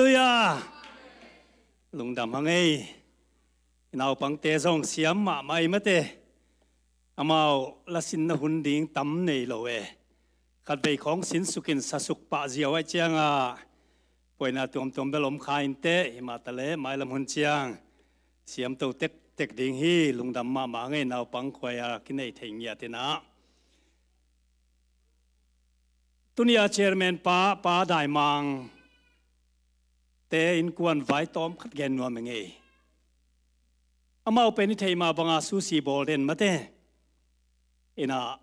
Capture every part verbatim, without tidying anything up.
Halleluiah. Lungdam hang ei. I naupangte zong siam mahmah ei mate. Amau lasinna hun ding tam nei lo e. Khatvei khawng sinsukin sasuk pah ziau aih cianga puaina tuamtuam bel om kha inteh, himah taleh mailam hun ciang siamto tektek ding hi. Lungdam mahmah hang ei, naupang khuai a kinei thei ngiat inah. Tuni a chairman pa, Pa Daimang te innkuan vai tawm khat gen nuam ing ei. Amau pen i theih mah banga sushi bawl den mate. Inah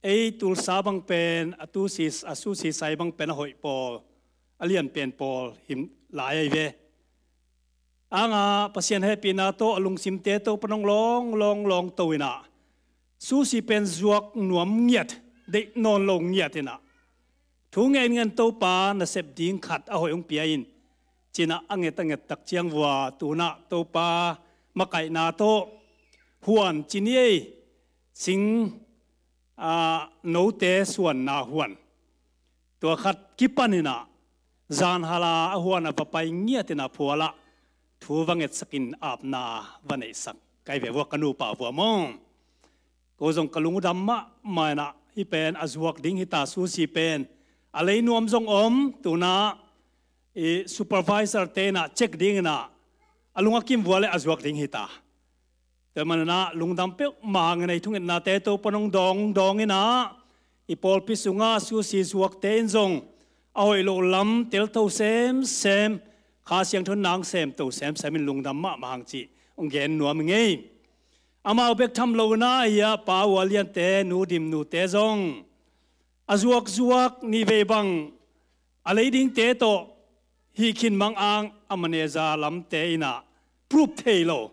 ei Tulsa bang pen a sushi, a sushi sai bang pen a hoih pawl, a lianpen pawl hi lai ahi ve. Anga Pasian hehpihna tawh a lungsimte Topa nong lawng lawng lawng to inah sushi pen zuak nuam ngiat, deih nawn lo ngiat inah thu ngen ngen Topa nasep ding khat a hoih hong pia in, ci inah a nget a nget tak ciang vua tunah Topa makaihna tawh huan ci ni ei, sing, a, note suanna huan. Tua khat kipan inah zan hala a huan a va pai ngiat inah phualah thu va ngetsakin apna va neihsak kai ve vua, ka nupa vua maw. Ko zong ka lungdam mahmah inah hih pen a zuak ding hita, sushi pen a lei nuam zong om, tunah i supervisor te inah check ding inah a lung a kim vua le a zuak ding hita. Tua manunah lungdam peuhmah hang inah i thungetnate Topa nong dawng dawng inah i pawlpi sungah sushi zuakte in zong a hoih loh lam teltho semsem, Kha Siangtho nang semto semsem in lungdam mahmah hang cih hong gen nuam ing ei. Amau bek tham lo inah hia Pa Ua Liante, Nu Dim nute zong a zuakzuak nihvei bang a lei dingte tawh hih khin mang ang a manager lamte inah proof thei lo.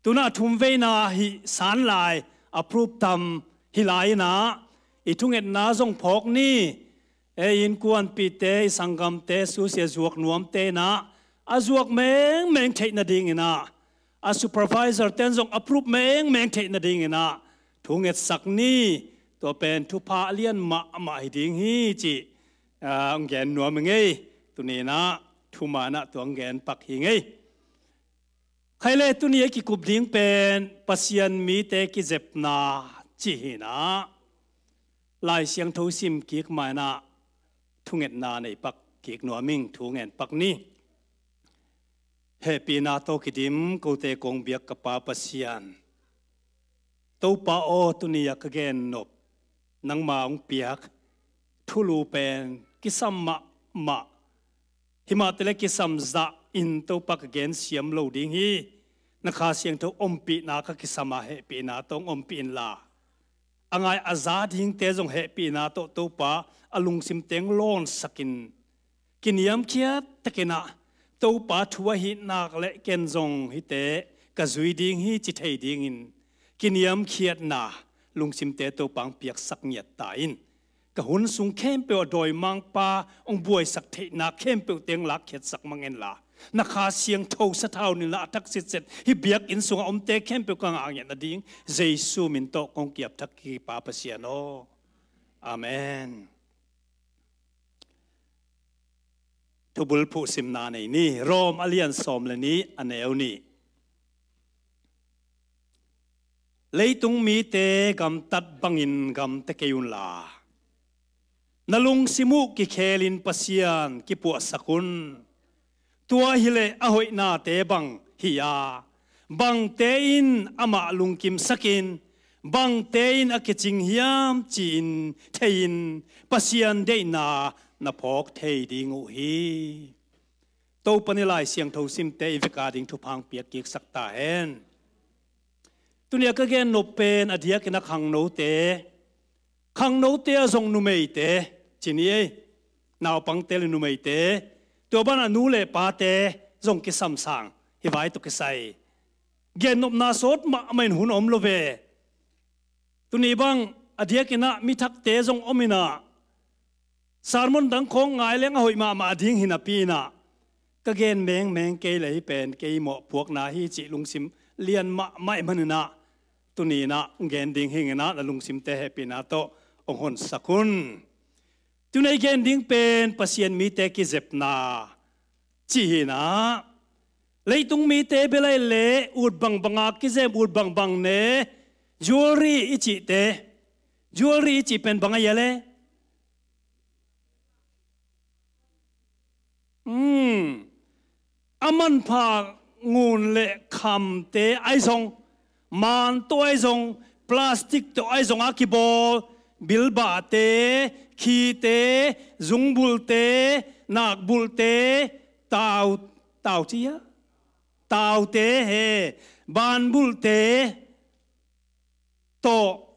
Tunah thumveina hih san lai a proof tam hi lai inah i thungetna zong phawk ni. Ei innkuanpihte, i sanggamte, sushi a zuak nuamte inah a zuak mengmeng theih nading inah, a supervisor ten zong a proof mengmeng theih nading inah thu ngetsak ni. Tua pen thupha a lian mahmah hi ding hi cih, a, hong gen nuam ing ei. Tuni inah thumah inah tua hong gen pak hi ing ei. Khai le tuni a kikup ding pen Pasian mite kizepna cih hi inah Lai Siangtho sim kik mah inah thungetna nei pak kik nuam ing, thu ngen pak ni. Hehpihna tawh kidim kote kong biak ka Pa Pasian, Topa aw, tuni a ka gennop nangma hong piak thulu pen kisam mahmah, himah taleh kisam zah in Topa ka gen siam lo ding hi. Na Kha Siangtho ompihna ka kisam a, hehpihna tawh hong ompih inla, a ngai a za dingte zong hehpihna tawh Topa a lungsim teng lawnsakin, kiniamkhiat takin ah Topa thu ahih nak leh ken zong hihte ka zui ding hi ci thei dingin kiniamkhiatna lungsimte Topa hong piaksak ngiat ta in. Ka hun sung khempeuh a dawimangpa hong buaisak theihna khempeuh teng lakkhiatsak mang en la, na Kha Siangtho sathau nila a thak sitset hih biakinn sungah omte khempeuh ka ngah ngiat nading Jesu min tawh kong kiap thak hi Pa Pasian aw. Amen. Thubul phuhsimna nei ni. Rom a lian sawm le nih a neu nih. Leitung mite gamtat bangin gamta kei unla, na lungsim uh kikhelin Pasian kipuahsak un. Tua hileh a hoihnate bang hi a, bangte in amah lungkimsakin, bangte in a kicing hiam ci-in thei-in Pasian deihna na phawk thei ding uh hi. Topa in Lai Siangtho simte i vek a ding thupha hong piak kiksak ta hen. Tuni a ka gennop pen a diakin a khangnote, khangnote ah zong numeite ci ni ei, naupangte le numeite, tua banah nu le pate zong kisam sang hi vai tawh kisai. Gennopna sawt mahmah in hun om lo ve. Tuni bang a diakin ah mithakte zong om in ah, sermon dang khawng ngai leng a hoih mahmah ding hi napi in ah, ka gen mengmeng kei le hih pen kei mawhpuakna hi cih lungsim lian mahmah ahih manin ah, tuni in ah gen ding hi ing in ah, na lungsimte hehpihna tawh hong honsak un. Tuni a i gen ding pen Pasian mite kizepna cih hi na. Leitung mite bel ahi le ut bangbanga kizem, ut bangbang ne, jewelry i cihte, jewelry i cih pen bang ahi a le? Hmm. A manpha ngun le khamte ahi zong, man tawh ahi zong, plastic tawh ahi zong a kibawl, bilbahte, khite, zungbulte, nakbulte, tau, tau ci a, taute he, banbulte tawh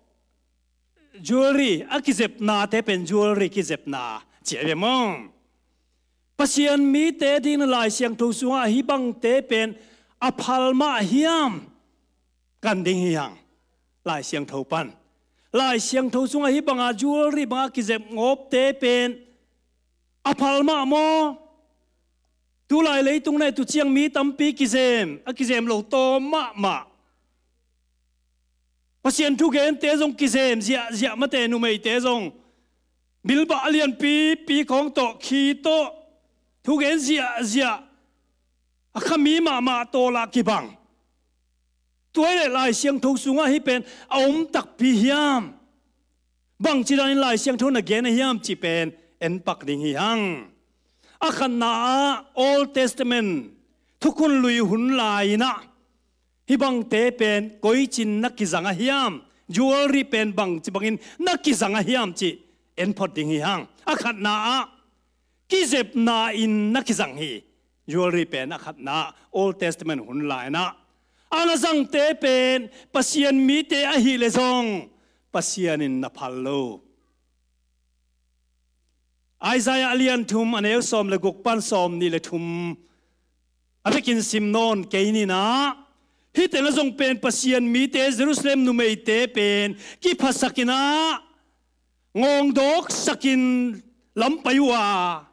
jewelry a kizepnate pen jewelry kizepna ci a ve maw? Pasian mite ding na Lai Siangtho sungah hih bangte pen a phal mah hiam? Kan ding hi hang. Lai Siangtho pan, Lai Siangtho sungah hih banga jewelry banga kizep ngawpte pen a phal mah maw? Tulai leitung na tu ciang mi tampi kizem, a kizem lo tawm mahmah. Pasian thugente zong kizem ziahziah mate, numeite zong bilbah a lianpipi khawng tawh, khi tawh, thugen ziahziah a kha mi mahmah tawlah kibang. Tua hi leh Lai Siangtho sungah hih pen a om takpi hiam? Bangci danin Lai Siangtho na gen a hiam cih pen en pak ding hi hang. A khatna ah Old Testament thukhun lui hun lai-in ah hih bangte pen koicin na kizang a hiam? Jewelry pen bangci bangin na kizang a hiam cih en phot ding hi hang. A khatna ah kizepna in na kizang hi. Jewelry pen a khatna Old Testament hun lai-in ah a na zangte pen Pasian mite ahih leh zong Pasian in na phal lo. Isaiah a lian thum, a neu sawm le guk pan sawm nih le thum a bekin sim nawn kei ni na. Hih teng ah zong pen Pasian mite, Jerusalem numeite pen kiphatsak in ah ngawngdawksak in lam pai uh a,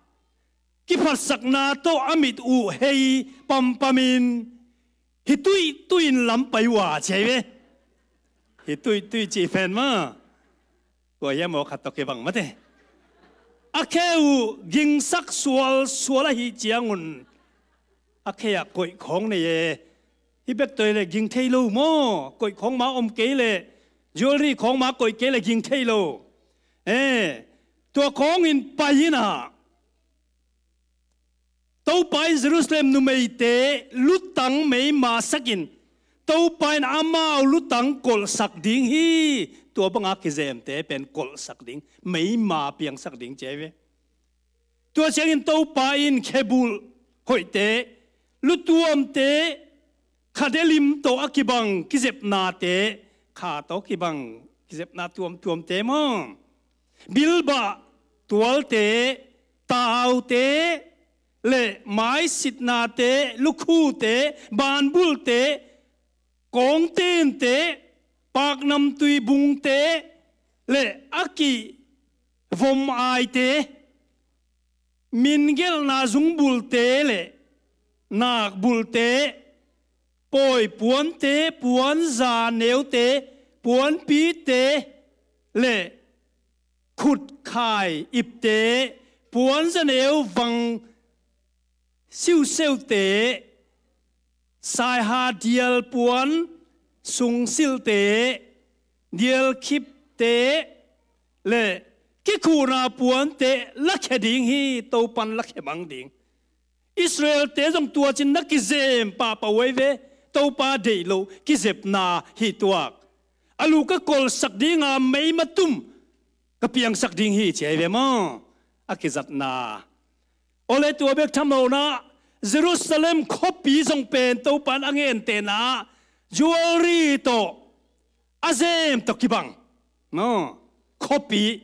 kiphatsakna tawh a mit uh hei pampamin hih tuihtuih in lam pai uh a ci hi ve. Hih tuihtuih cih pen mah kua hiam aw, khat tawh kibang mate. A khe uh gingsak sualsual ahih ciangun a khe ah koih khawng nei e. Hih bek tawh hi leh ging thei lo maw? Koih khawng ma om kei leh, jewelry khawng ma koih kei leh ging thei lo. Eh, tua khawngin pai in ah Topa in Jerusalem numeite lutang meima sakin, Topa in amau lutang kolhsak ding hi. Tua banga kizemte pen kolhsak ding, meima piangsak ding ci hi ve. Tua ciangin Topa in khebulh hoihte, lutuamte, khadelim tawh a kibang kizepnate, kha tawh kibang kizepna tuamtuamte maw, bilbah tualte, taute le maisitnate, lukhute, banbulte, kawngtente, paknamtui bungte le a kivom aite, mingelhna zungbulte le nakbulte, pawi puante, puanza neute, puanpite le khutkhai ipte, puanza neu vang siuseute, saiha dial puan sungsilhte, dialkhipte le kikhuhna puante lakhia ding hi. Topan lakhia mang ding. Israelte zong tuacin na kizem pahpah uh ahi ve. Topa deih loh kizepna hi tuak. A lu ka kolhsak dinga meima tum ka piangsak ding hi ci ahi ve maw? A kizatna. Awle tua bek tham lo-in ah Jerusalem khuapi zong pen Topan a gentehna jewelry tawh a zem tawh kibang. No. Khuapi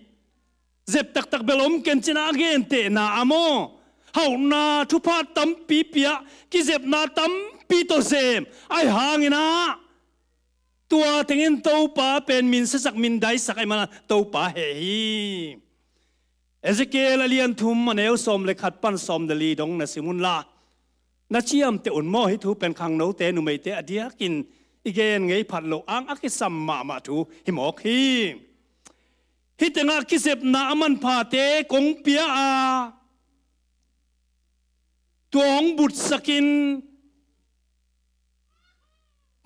zep taktak bel om ken cin a gentehna a maw? Hauhna thupha tampi pia, kizepna tampi tawh zem ahi hangin ah tua tengin Topa pen min siasak, min daisak ahi mana Topa heh hi. Ezekiel a lian thum, a neu sawm le khat pan sawm le li dong na sim un la, na ciamteh un maw? Hih thu pen khangnote, numeite a diakin i gen ngei phat loh ang a kisam mahmah thu hi mawk hi. Hih tengah kizepna a manphate kong pia a, kong butsakin,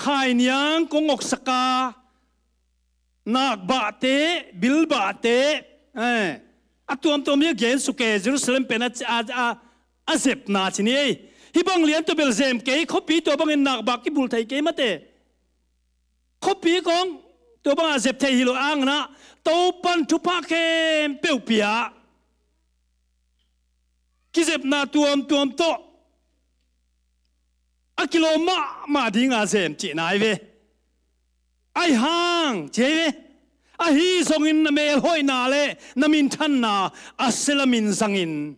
khainiang kong oksaka, nakbahte, bilbahte, eh, a tuamtuam hi a gen suke, Jerusalem pen a, a, a, a zepna ci ni ei. Hih bang lian tua bel zem kei, khuapi tua bangin nakbah kibul thei kei mate. Khuapi kong tua bangah zep thei hi lo ang na, Topan thupha khempeuh pia, kizepna tuamtuam tawh a kilawm mahmah dinga zem cihna hi ve. Ahi hang ci hi ve. Ahi zongin na melhoihna le na minthanna a sia lamin zangin,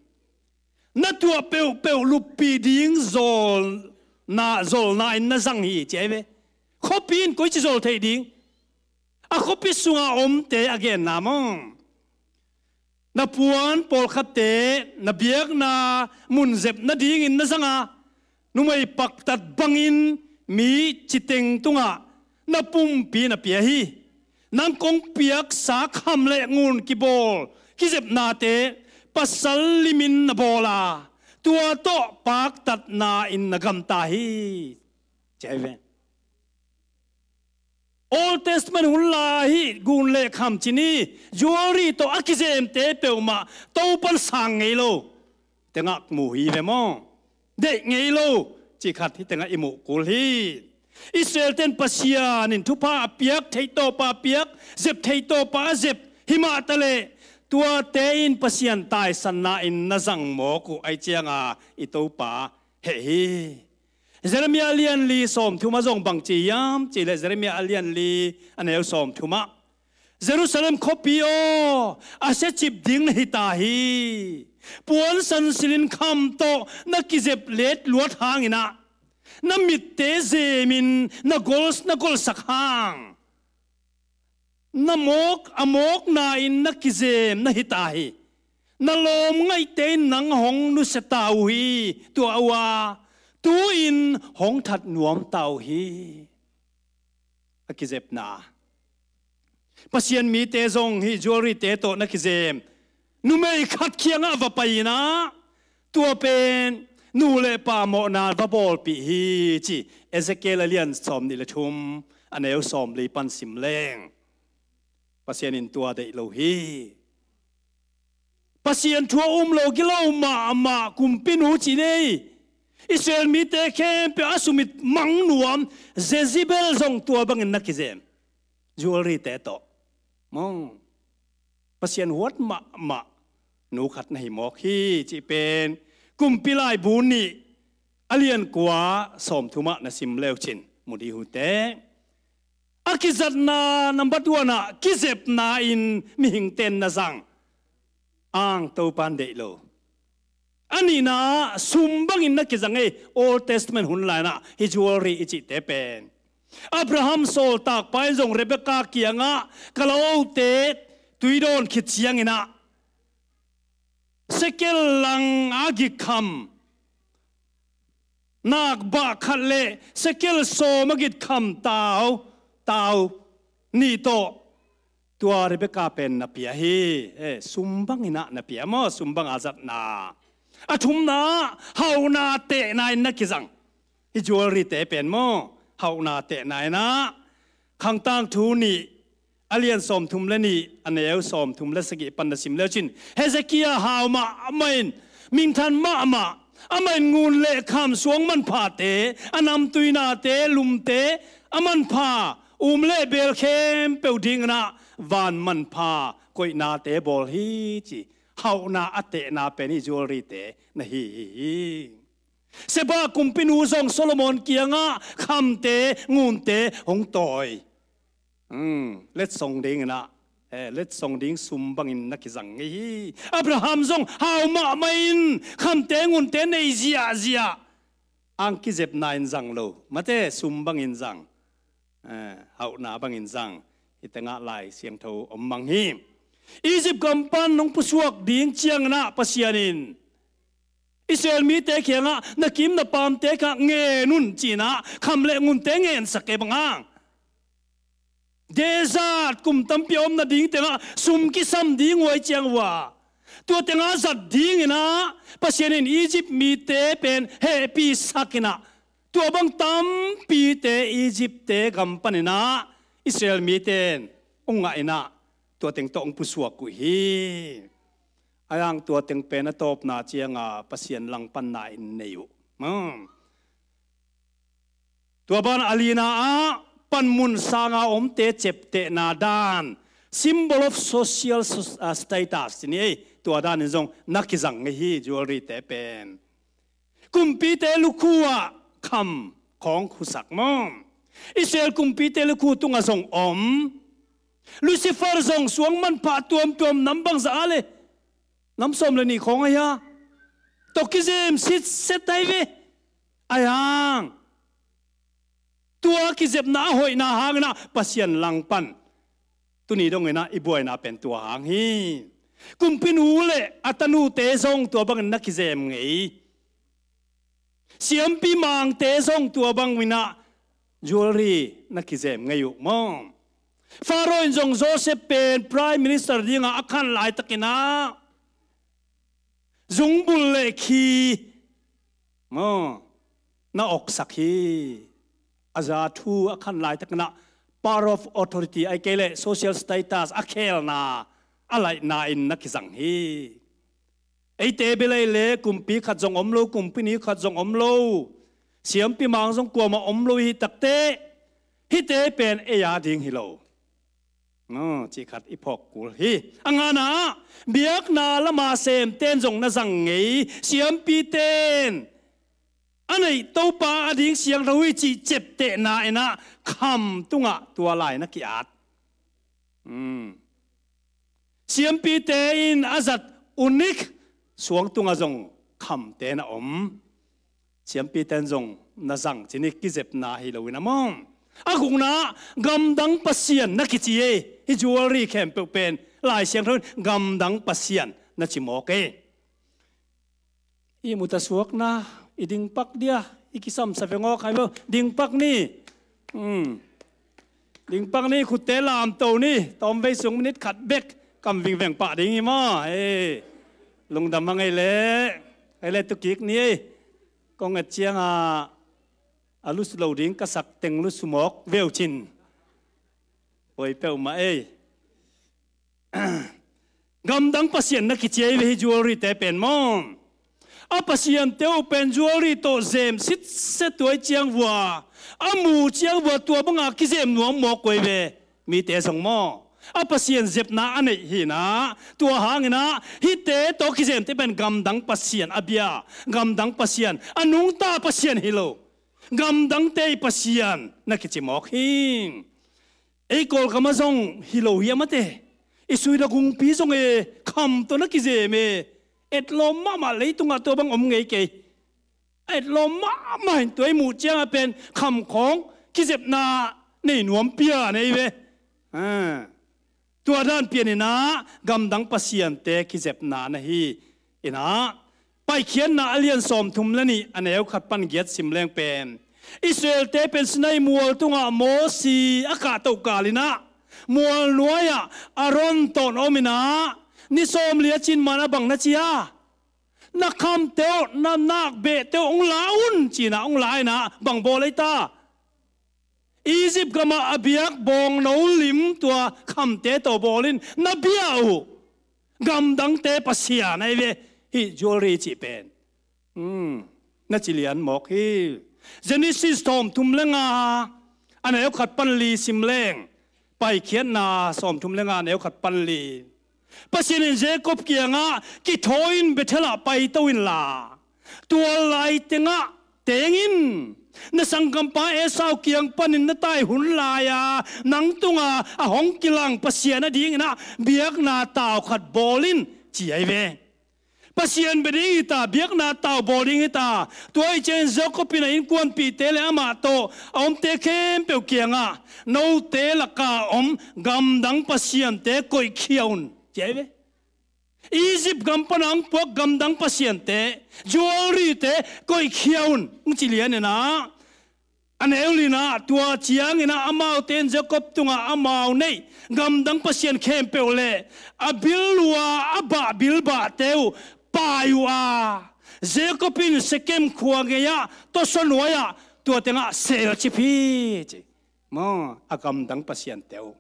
na tuah peuhpeuh luppi ding zolna, zolna in na zang hi ci hi ve. Khuapi in koici zol thei ding? A khuapi sunga omte a genna maw? Na puan pawlkhatte na biakna mun zep nadingin na zanga, numei paktat bangin mi citeng tungah na pumpi na pia hi. Nang kong piaksa kham le ngun kibawl kizepnate pasal limin na bawl a, tua tawh paktatna in na gamta hi ci hi ve. Old Testament hun lai hih ngun le kham ci ni, jewelry tawh a kizemte peuhmah Topan sang ngei lo tengah mu hi ve maw? Deih ngei lo cih khat hih tengah i muh kul hi. Israel ten Pasian in thupha a piak, theih tawpa a piak, zep theih tawpa a zep hi mah taleh, tuate in Pasian taisanna in na zang mawk uh, ahi cianga i Topa heh hi. Jeremiah lian li sawmthum ah zong bang ci hiam cih leh, Jeremiah a lian li a neu sawmthum ah, Jerusalem khuapi aw, a siacip ding na hi ta hi. Puan sansilin kham tawh na kizep let luat hangin ah, na mitte zemin na gol, na golsak hang, na mawk, a mawkna in na kizem na hi ta hi. Na lawm ngaihte in nang hong nusia ta uh hi, tua uh a, tu-in hong that nuam ta uh hi. A kizepna. Pasian mite zong hih jewelry-te tawh na kizem numei khat kiangah va pai-in ah, tua pen nu le pa mawhna va bawlpih hi ci. Ezekiel a lian sawmnih le thum, a neu sawmli pan sim leng, Pasian in tua deih lo hi. Pasian thu a um lo, gilo mahmah kumpinu ci ni ei. Israel mite khempeuh a sumit mang nuam Jezebel zong tua bangin na kizem, jewelry-te tawh. Maw, Pasian huat mahmah nu khat na hi mawk hi cih pen Kumpi Laibu nih a lian kua sawmthum ah na sim leucin mu dih uh teh. A kizatna number one ah kizepna in mihingte in na zang, ang Topan deih lo. A nihna ah sum bangin na kizang ei. Old Testament hun lai-in ah hih jewelry i cihte pen Abraham sawltakpa in zong Rebekah kiangah, ka lo-ote tui dawn khit ciangin ah sekel lang a gik kham, nakbah khat le sekel sawm a gik kham tau, tau nih tawh tua Rebekah pen na pia hi. Eh, sum bangin ah na pia maw, sum banga zatna. A thumna ah hauhna tehna in na kizang. Hih jewelry-te pen maw, hauhna tehna in ah, Khangtangthu nih a lian sawmthum le nih, a neu sawmthum le sagih pan na sim leucin, Hezekiah hau mahmah in, minthan mahmah, amah in ngun le kham suang manphate, a namtuinate, lumte, a manpha um le beel khempeuh dingin ah van manpha koihnate bawl hi ci. Hauhna a tehna pen hih jewelry-te na hi hi. Sheba kumpinu zong Solomon kiangah khamte, ngunte hong tawi. Hmm, letsong dingin ah, eh, letsong ding sum bangin na kizang ngei hi. Abraham zong hau mahmah in khamte, ngunte nei ziahziah. Ang kizepna in zang lo mate, sum bangin zang. Eh, hauhna bangin zang. Hih tengah Lai Siangtho om mang hi. Egypt gam pan hong pusuak ding ciangin ah Pasian in Israel mite kiangah, na kim na pamte kiangah ngen un ci-in ah kham le ngunte ngensak ei bang hang. Desert kum tampi a om nading tengah sum kisam ding uh ahi ciang uh a, Tua tengah zat dinginah Pasian in Egypt mite pen hehpihsak inah, tua bang tampite Egypt-te gam paninah Israel mite in hong ngah inah tua teng tawh hong pusuak uh hi. Ahi hang tua teng pen a tawpna cianga Pasian langpanna in nei uh. Hmm. Tua ban a lina ah panmun sanga omte ceptehna dan, symbol of social so-, ah, status ci ni ei, tua danin zong na kizang ngei hi jewelry-te pen. Kumpite lukhu ah kham khawng khusak maw? Israel kumpite lukhu tungah zong om. Lucifer zong suang manpha tuamtuam nam bangzah a le nam sawm le nih khawng ahi a, tawh kizem sitset ahi ve. Ahi hang tua kizepna a hoihna hanginah Pasian langpan tuni donginah i buaina pen tua hang hi. Kumpinu le a tanute zong tua bangin na kizem ngei. Siampi mangte zong tua banginah jewelry na kizem ngei uh maw? Pharaoh in zong Joseph pen prime minister dingah a khan laitakinah zungbul le khi maw na oksak hi. A za thu a khan laitakinah power of authority, ahih kei leh social status a khelna a laihna in na kizang hi. Eite bel ei le kumpi khat zong om lo, kumpini khat zong om lo, siampi mang zong kuamah om lo hi takteh hihte pen ei a ding hi lo. Aw, cih khat i phawk kul hi. A ngana ah biakna lama semten zong na zang ngei, siampiten a neih Topa a ding siangtho hi cih ceptehna inah kham tungah tua lai na ki-at. Hmm. Siampite in a zat unik suang tungah zong khamte na om. Siampite in zong na zang ci ni, kizepna hi loin a maw? A gukna gamdang pasian na kici ei. Hih jewelry khempeuh pen Lai Siangtho in gamdang pasian na ci mawk ei. I muta suakna, i dingpak dia, i kisamsa vengawk hai lo, dingpak ni. Hmm. Dingpak ni, khutte lamto ni, tawmvei sung minit khat bek kam vingveng pah ding hi maw? Ei, lungdam hang ei le, ei le tukik ni ei. Kong et cianga a lusu lo ding ka sak teng lusu mawk veu cin. Poi peuhmah ei. Gamdang pasian na kici ei ve hih jewelry-te pen maw? A pasiante uh pen jewelry tawh zem sitset tuai ciang vua, a mu ciang vua tua banga kizem nuam mawk uh ei ve. Mite zong maw, a pasian zepna a neih hinah, tua hanginah hihte tawh kizemte pen gamdang pasian a bia, gamdang pasian a nungta pasian hi lo. Gamdangte i pasian na kici mawk hi. Ei Kawlgamah zong hi lo hiam a te? I Suina gungpi zong e, kham tawh na kizem e. Etlawm mahmah, leitungah tua bang om ngei kei. A etlawm mahmah in tua i muh ciangah pen kham khawng kizepna nei nuam pian ei ve. Ah. Tua dan pianinah gamdang pasiante kizepna na hi. Inah Paikhiatna a lian sawmthum le nih a neu khat pan giat sim leng pen Israel-te pen Sinai mual tungah Mosi a kahtoh kalinah mual nuai-ah Aaron tawh om inah ni sawmli a cin man a bang na ci a, na khamte uh, na nakbehte uh hong la un cinah hong la inah bang bawl ei ta? Egypt gamah a biak bawngno lim tua khamte tawh bawlin na bia uh gamdangte pasian ahi ve hih jewelry cih pen. Hmm, na ci lian mawk hi. Genesis sawmthum le nga a neu khat pan li sim leng. Paikhiatna sawmthum le nga a neu khat pan li. Pasian in Jacob kiangah, kithawi-in Bethel-ah paito inla, tua lai tengah tengin, na sanggampa Esau kiang panin na tai hun lai-a nang tunga a hong kilang Pasian a dinginah biakna tau khat bawl in, ci ahi ve. Pasian bia ding hi ta, biakna tau bawl ding hi ta. Tua ahih ciangin Jacob in a innkuanpihte le amah tawh a omte khempeuh kiangah, note laka om gamdang pasiante koihkhia un, ci ahi ve. Egypt gam pana hong puak gamdang pasiante, jewelry-te koihkhia un, hong ci lian inah A neu li-in ah, tua ciangin ah amaute in Jacob tungah amau neih gamdang pasian khempeuh le a bil uh a, a bah bilbahte uh paai uh a, Jacob in Shekhem khua ngei-ah tawsaw nuai-ah tua tengah selcip hi, ci. Maw, a gamdang pasiante uh.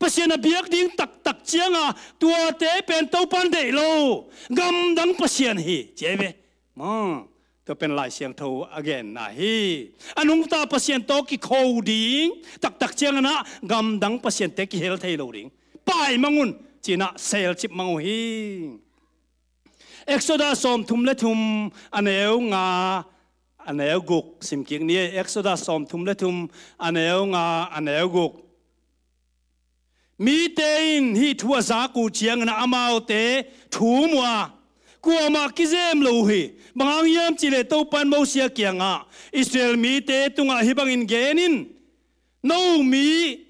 Pasian a biak ding taktak ciangah tuate pen Topa in deih lo, gamdang pasian hi, ci ahi ve. Maw, tua pen Lai Siangtho a genna hi. A nungta pasian tawh kikho ding taktak ciangin ah gamdang pasiante kihel thei lo ding. Paai mang un, ci-in ah selcip mang uh hi. Exodus sawmthum le thum, a neu nga, a neu guk sim kik ni. Exodus sawmthum le thum, a neu nga, a neu guk. Mite in hih thu a zak uh ciangin ah amaute thum uh a, kuamah kizem lo uh hi. Bang hang hiam cih leh Topa in Moses kiangah, Israel mite tungah hih bangin gen in, no mi,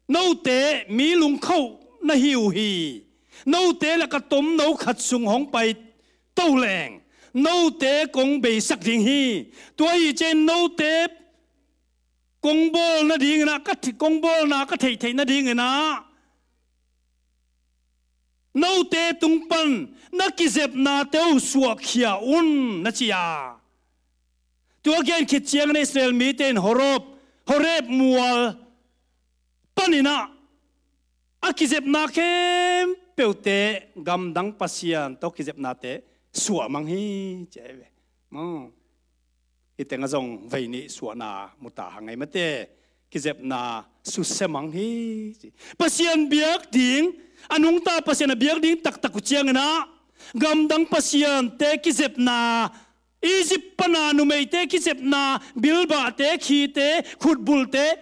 note mi lungkhoh na hi uh hi. Note lak ah tomno khat sung hong pai to leng, note kong beisak ding hi. Tua hi ciangin note kong bawl nadingin ah, ka thi-, kong bawlna ka theihtheih nadingin ah, note tung pan na kizepnate uh suahkhia un, na ci a. Tua gen khit ciangin Israel mite in Horeb, Horeb mual panin ah a kizepna khempeuhte, gamdang pasian tawh kizepnate suah mang hi, ci ahi ve. Maw, hih tengah zong vei nih suahna mu ta hang ei mate. Kizepna susia mang hi, ci. Pasian biak ding, a nungta pasian a biak ding taktak uh ciangin ah, gamdang pasiante kizepna, Egypt pana numeite kizepna, bilbahte, khite, khutbulhte,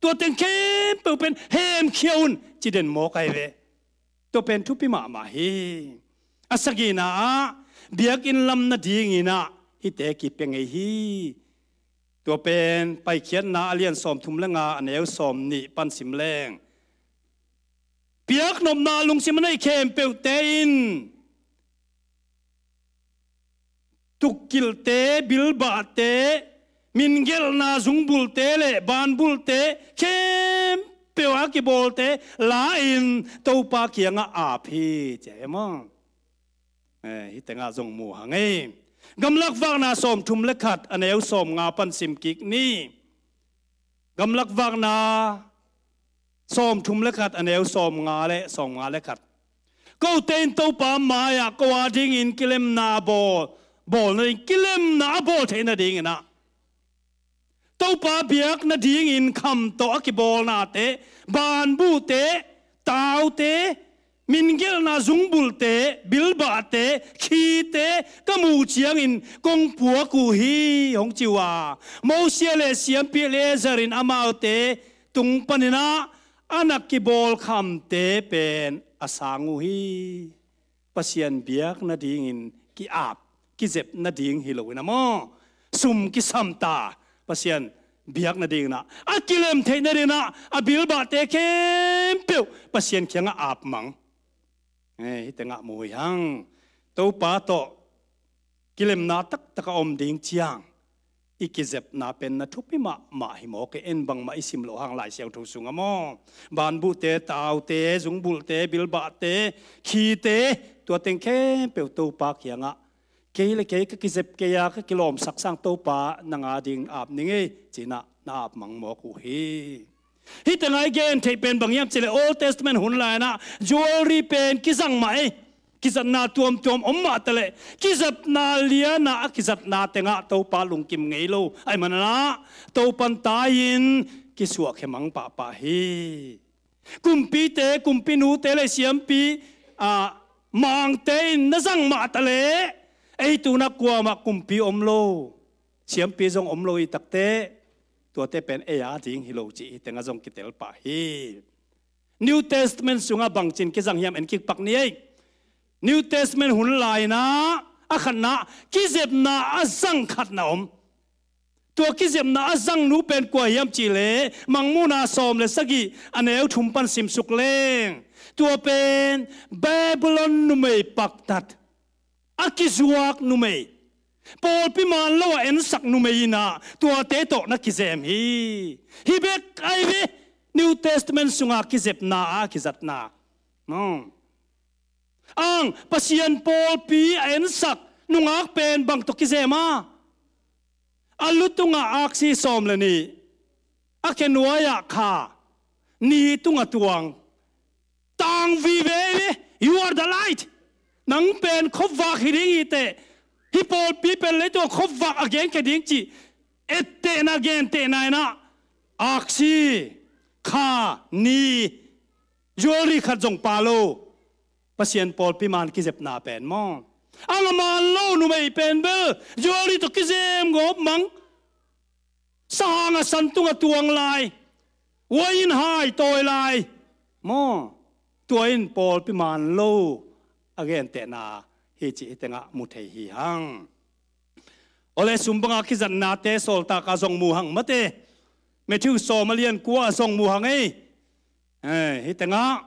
tua teng khempeuh pen hemkhia un, ci den mawk ahi ve. Tua pen thupi mahmah hi. A sagihna ah, biakinn lam nadingin ah hihte kipia ngei hi. Tua pen Paikhiatna a lian sawmthum le nga, a neu sawmnih pan sim leng, biaknopna lungsim a neih khempeuhte in tukkilhte, bilbahte, mingelhna zungbulhte le banbulhte khempeuh a kibawlte la-in Topa kiangah ap hi, ci ahi maw. Eh, hih tengah zong mu hang ei. Gamlak Vakna sawmthum le khat, a neu sawmnga pan sim kik ni. Gamlak Vakna sawmthum le khat, a neu sawmnga le sawmnga le khat. Kote in Topa mai-ah ko adingin kilemna bawl, bawl nading, kilemna a bawl theih nadingin ah, Topa biak nadingin kham tawh a kibawlnate, banbuhte, taute, mingelhna zungbulhte, bilbahte, khite ka muh ciangin kong puak uh hi, hong ci uh a. Moses le siampi Eleazar in amaute tung panin ah a na kibawl khamte pen a sang uh hi. Pasian biak nadingin ki-ap, kizep nading hi loin ah maw, sum kisam ta, Pasian biak nadingin ah, a kilem theih nadingin ah, a bilbahte khempeuh Pasian kiangah ap mang. Eh, hih tengah mu hi hang. Topa tawh kilemna taktak a om ding ciang, i kizepna pen na thupi mahmah hi mawk e. En bangmah i sim loh hang Lai Siangtho sungah maw, banbuhte, taute, zungbulhte, bilbahte, khite, tua teng khempeuh Topa kiangah, kei le kei ka kizep kei a, ka kilawmsak sang Topa nang ading ap ning ei, ci-in ah na ap mang mawk uh hi. Hih tengah i gen theih pen bang hiam cih leh Old Testament hun lai-in ah jewelry pen kizang mah ei. Kizatna tuamtuam om mah taleh, kizepna lian ah a kizatna tengah Topa lungkim ngei lo ahih manin ah, Topa in tai-in kisuahkhia mang pahpah hi. Kumpite, kumpinute le siampi, ah, mangte in na zang mah taleh, ei tu-in ah kuamah kumpi om lo, siampi zong om lo i takteh, tuate pen ei ading hi lo cih hih tengah zong kitel pah hi. New Testament sungah bangci-in kizang hiam, en kik pak ni ei. New Testament hun lai-in ah, a khatna, kizepna a zang khat na om. Tua kizepna a zang nu pen kua hiam cih leh, Mangmuhna sawm le sagih, a neu thum pan simsuk leng, tua pen Babylon numei paktat, a kizuak numei, Pawlpi man lo a ensak numei in ah tuate tawh na kizem hi. Hih bek ahi ve, New Testament sunga kizepna a kizatna. No. Ang, Pasian pawlpi a ensak nungak pen bang tawh kizem a? A lu tungah aksi sawm le nih, a khe nuai-ah kha, ni tungah tuang. Tang vive hi ve, "You are the light." Nang pen khuavak hi ding hi teh, hih pawlpi pen leitungah khuavak a genkhia ding cih ettehna, gentehna in ah, aksi, kha, ni, jewelry khat zong pha lo. Pasian pawlpi man kizepna pen maw. Ang a man lo numei pen bel jewelry tawh kizem gawp mang. Sahang a san tungah tuang lai, uain hai tawi lai. Maw, tua in pawlpi man lo a gentehna hi cih hih tengah mu thei hi hang. Awle, sum banga kizatnate sawltak a zong mu hang mate. Matthew sawm a lian kua a zong mu hang ei. Eh, hih tengah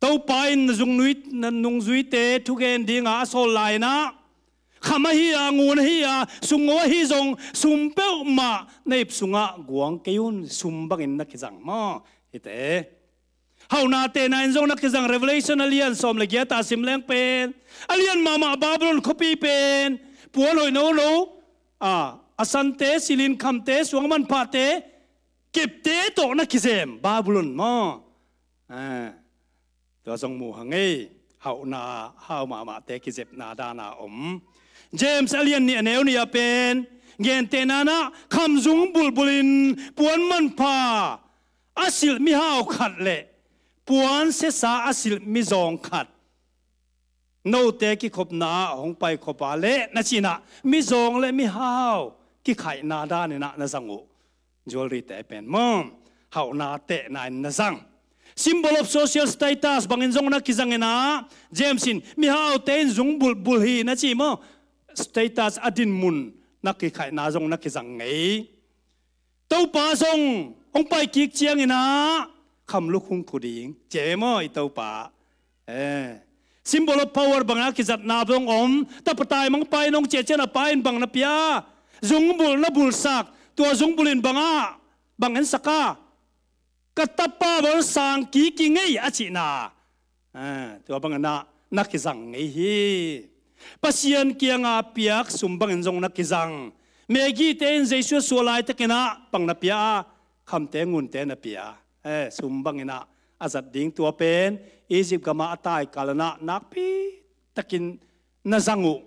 Topa in na zungnui, na nungzuite thugen dinga a sawl lai-in ah, kham ahi a, ngun ahi a, sumngo ahi zong, sum peuhmah na ip sungah guang kei un, sum bangin na kizang maw? Hite. Hauhna tehna in zong na kizang, Revelation a lian sawm le giat a sim leng pen. A lian mahmah Babylon khuapi pen puan hoih nono, a, a sante, silin khamte, suang manphate, kepte tawh na kizem, Babylon maw? A, tua zong mu hang ei, hauhna, hau mahmahte kizepna dana om. James a lian nih a neu nih a pen, gentehna in ah khamzung bulbulin puan manpha a silh mihau khat le puan siasa a silh mizawng khat, note kikhopna ah hong paikhop a leh na cih in ah, mizawng le mihau kikhaihna danin ah na zang uh. Jewelry te pen maw, hauhna tehna in na zang. Symbol of social status bangin zong na kizang in ah, James in mihaute in zung bulbul hi na ci maw, status a dinmun na kikhaihna zong na kizang ngei. Topa zong hong pai kik ciangin ah, kham lukhung khu ding, ci maw i Topa. Eh. Symbol of power bangin a kizatna zong om. Tapa taimang pa in hong ciah ciangin a pa in bang na pia? Zungbulh na bulhsak. Tua zungbulh in bang a, bang ensak a? Ka tapa bang sang kik hi ing ei a cihna. Ah, tua bangin ah na kizang ngei hi. Pasian kianga piak sum bangin zong na kizang. Maggie te in Jesu a suah laitakin ah bang na pia a? Khamte ngunte na pia. Eh, sum bangin ah a zat ding tua pen Egypt gamah a tai kalin ah nakpi takin na zang uh.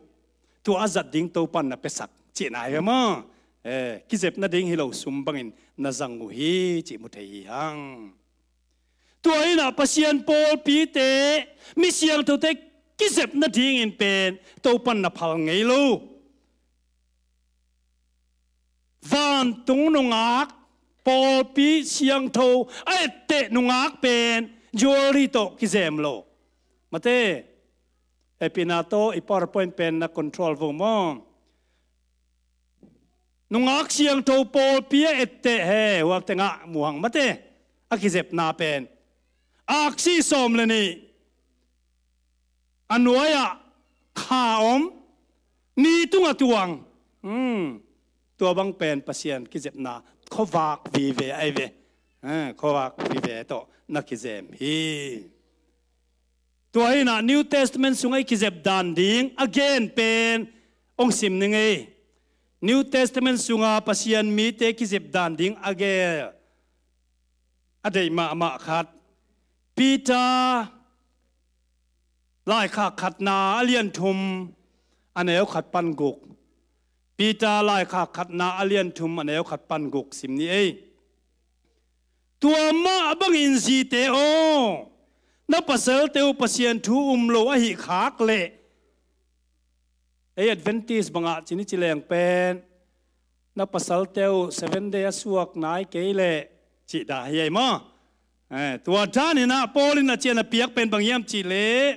Tua a zat ding Topan na piasak cihna hi maw? Eh, kizep nading hi lo, sum bangin na zang uh hi cih mu thei hi hang. Tua in ah Pasian pawlpite, mi siangthote kizep nadingin pen Topan na phal ngei lo. Vantung nungak, pawlpi siangtho a etteh nungak pen jewelry tawh kizem lo. Mate, epina tawh i PowerPoint pen na control vo maw? Nungak siangtho pawlpi a etteh he, huak tengah mu hang mate, a kizepna pen. Aksi sawm le nih. A nuai-ah kha om, ni tungah tuang. Hmm. Tua bang pen Pasian kizepna khuavak vive ahi ve. Eh, khuavak vive tawh na kizem hi. Tua hi in ah New Testament sungah i kizep dan ding a gen pen hong sim ning ei. New Testament sunga Pasian mite kizep dan ding a gen a deih mahmah khat. Peter laikhak khatna a lian thum a neu khat pan guk. Peter laikhak khatna a lian thum a neu khat pan guk sim ni ei. Tua mah bangin zite aw, na pasalte uh Pasian thu um lo ahih khak leh, ei Adventist bangah cini ci leng pen, na pasalte uh Seven Day a suak nai kei leh cih dah hi ei maw? Eh, tua danin ah Paul in a cian a piak pen bang hiam cih leh,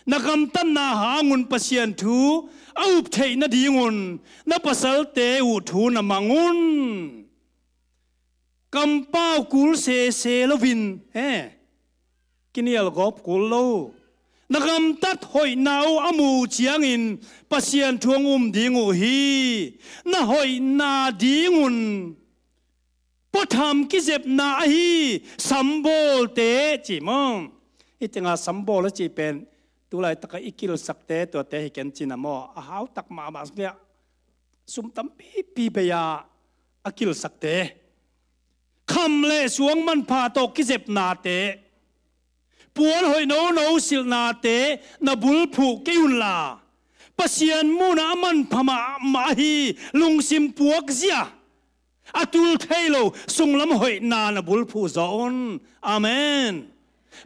na gamtatna hangun Pasian thu a up theih nadingun na pasalte uh thu na mang un. Kampau kul sese loin, he, kinial gawp kul lo, Na gamtat hoihna uh a muh ciangin Pasian thu hong um ding uh hi. Na hoihna dingun puatham kizepna ahi sambawlte ci maw? Hih tengah sambawl a cih pen tu laitaka i kilsakte tuate hi ken cina maw? A hautak mahmah sungkiah sum tampipi bei-a a kilsakte, kham le suang manpha tawh kizepnate, puan hoih nono silhnate na bulphuh kei unla, Pasian muhna a manpha mahmah ahi lungsim puakzia, a tul thei lo sunglam hoihna na bulphuh zaw un. Amen.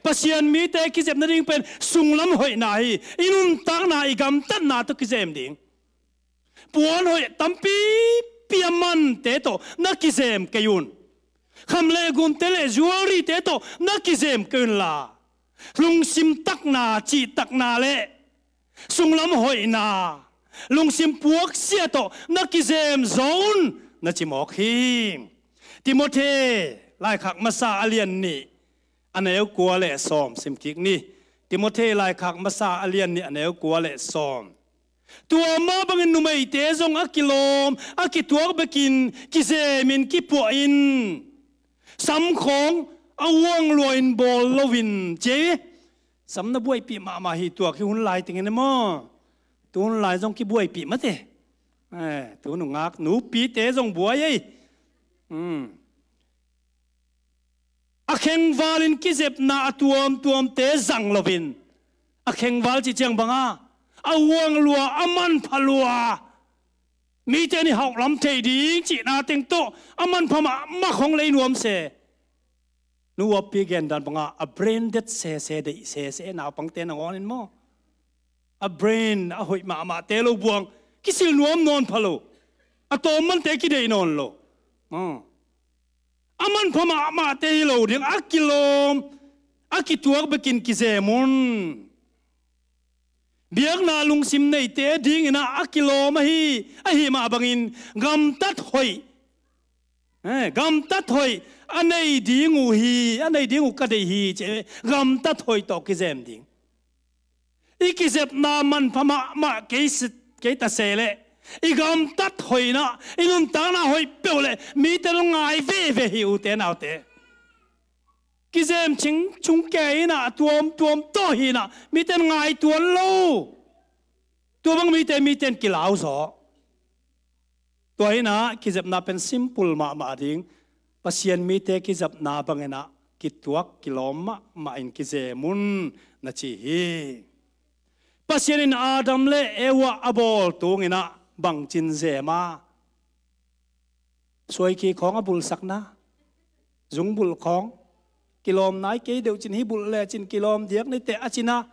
Pasian mite kizep nading pen sunglam hoihna hi. I nuntakna, i gamtatna tawh kizem ding. Puan hoih tampipi a mante tawh na kizem kei un. Kham le gumte le jewelry-te tawh na kizem kei unla, lungsim takna, cihtakna le sunglam hoihna, lungsim puakzia tawh na kizem zaw un, na ci mawk hi. Timote laikhak masa a lian nih, a neu kua le sawm sim kik ni. Timote laikhak masa a lian nih, a neu kua le sawm. Tua mah bangin numeite zong a kilawm, a kituak bekin kizemin kipuahin, sam khawng a uang luain bawl loin, ci ei. Sam na buaipih mahmah hi tuak hi hun lai tengin e maw? Tu hun lai zong kibuaipih mate. Eh, tu nungak nupite zong buai ei. Hmm. A khengvalin kizepna a tuamtuamte zang loin, a khengval cih ciang banga, a uang lua, a manpha lua, mite in i hauhlam thei ding cihna teng tawh a manpha mahmah khong lei nuam se. Nu Uapi gendan banga a branded sese, deih sese naupangte nangawnin maw? A brand a hoih mahmahte lo buang kisil nuam nawn pha lo. A tawm mante kideih nawn lo. Ah. A manpha mahmahte hi lo ding, a kilawm, a kituak bekin kizem un. Biakna lungsim neite dingin ah a kilawm ahi, ahi mah bangin gamtat hoih. Eh, gamtat hoih a nei ding uh hi, a nei ding uh ka deih hi, ci ei. Gamtat hoih tawh kizem ding. I kizepna manpha mahmah kei si, kei ta se leh, i gamtat hoih in ah i nuntakna hoih peuh leh mite ngai veve hi, ute naute. Kizem cing cung kei in ah, tuamtuam tawh hi in ah mite ngai tuan lo. Tua bang mite, mite in kilau zaw. Tua hi in ah kizepna pen simple mahmah ding. Pasian mite kizepna bangin ah kituak kilawm mahmah in kizem un, na ci hi. Pasian in Adam le Eva a bawl tungin ah bangcin zem a? Suaiki khawng a bulhsakna, zungbulh khawng, kilawm nai kei deuh cin, hih bulh lecin kilawm diak ni teh, a cin a.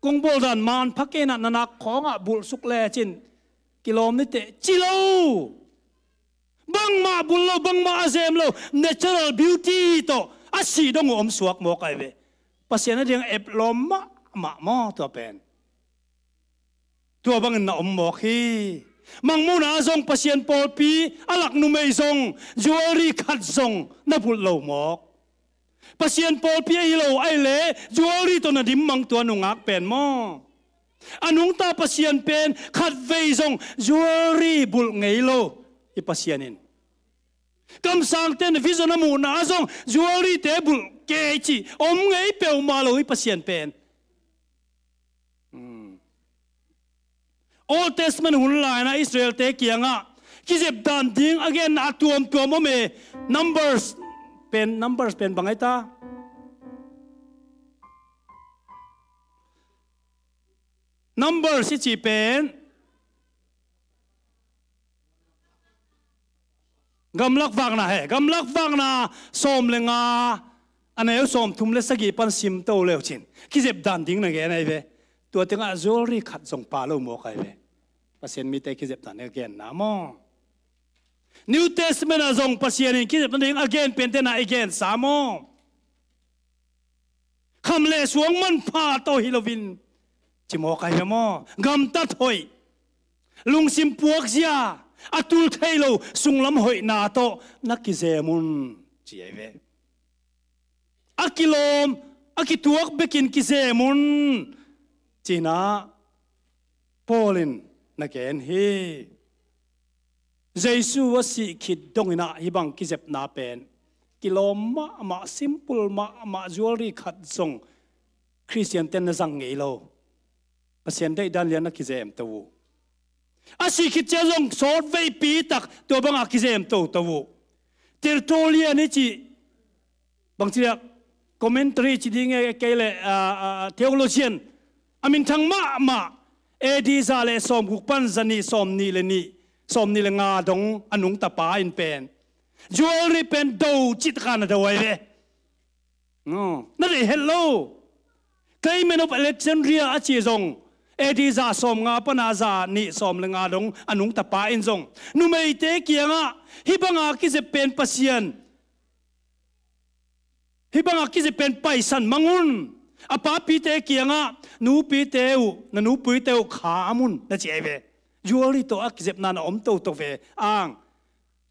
Kong bawl dan manpha kei in ah, na nak khawngah bulhsuk lecin kilawm ni teh, ci lo. Bangmah bulh lo, bangmah a zem lo, natural beauty tawh a sih dong uh om suak mawk ahi ve. Pasian a ding ep lawm mahmah maw tua pen? Tua bangin na om mawk hi. Mangmuhna ah zong Pasian pawlpi a lak numei zong jewelry khat zong na bulh lo mawk. Pasian pawlpi ahi lo ahih leh jewelry tawh na dim mang tua nungak pen maw? A nungta Pasian pen khatvei zong jewelry bulh ngei lo i Pasian in. Kamsangte in vision a muhna ah zong jewelry-te bulh kei cih om ngei peuhmah lo i Pasian pen. Hmm. Old Testament hun lai-in ah Israel-te kiangah kizep dan ding a genna a tuamtuam om e. Numbers pen, Numbers pen bang ahi ta? Numbers i cih pen Gamlak Vakna he, Gamlak Vakna sawm le nga, a neu sawmthum le sagih pan simto le uh cin, kizep dan ding na gen ahi ve. Tua tengah jewelry khat zong pha lo mawk ahi ve. Pasian mite kizep dan ding a genna maw? New Testament ah zong Pasian in kizep dan ding a gen pente na i gensa maw? Kham le suang manpha tawh hi loin, ci mawk ahi ve maw? Gamtat hoih, lungsim puakzia, a tul thei lo sunglam hoihna tawh na kizem un, ci ahi ve. A kilawm, a kituak bekin kizem un, ci-in ah Paul in na gen hi. Jesu a sih khit dongin ah hih bang kizepna pen kilawm mahmah, simple mahmah, jewelry khat zong Khristian ten na zang ngei lo. Pasian deihdan lian na kizem to uh. A sih khit ciang zong sawt veipi tak tua banga kizem toto uh. Tertullian i cih, bangci diak, commentary ci ding e, kei le, ah, ah, theologian a minthang mahmah, A D za le sawmguk pan zanih, sawmnih le nih, sawmnih le nga dong a nungta pa in pen jewelry pen do cih taka na do ai ve. No, na deih het lo. Clement of Alexandria a cih zong A D za sawmnga pana zanih, sawm le nga dong a nungta pa in zong numeite kiangah hih banga kizep pen Pasian, hih banga kizep pen paisan mang un. A papite kiangah nupite uh, na nupuite uh kham un, na ci ai ve. Jewelry tawh a kizepna na om toto ve. Ang,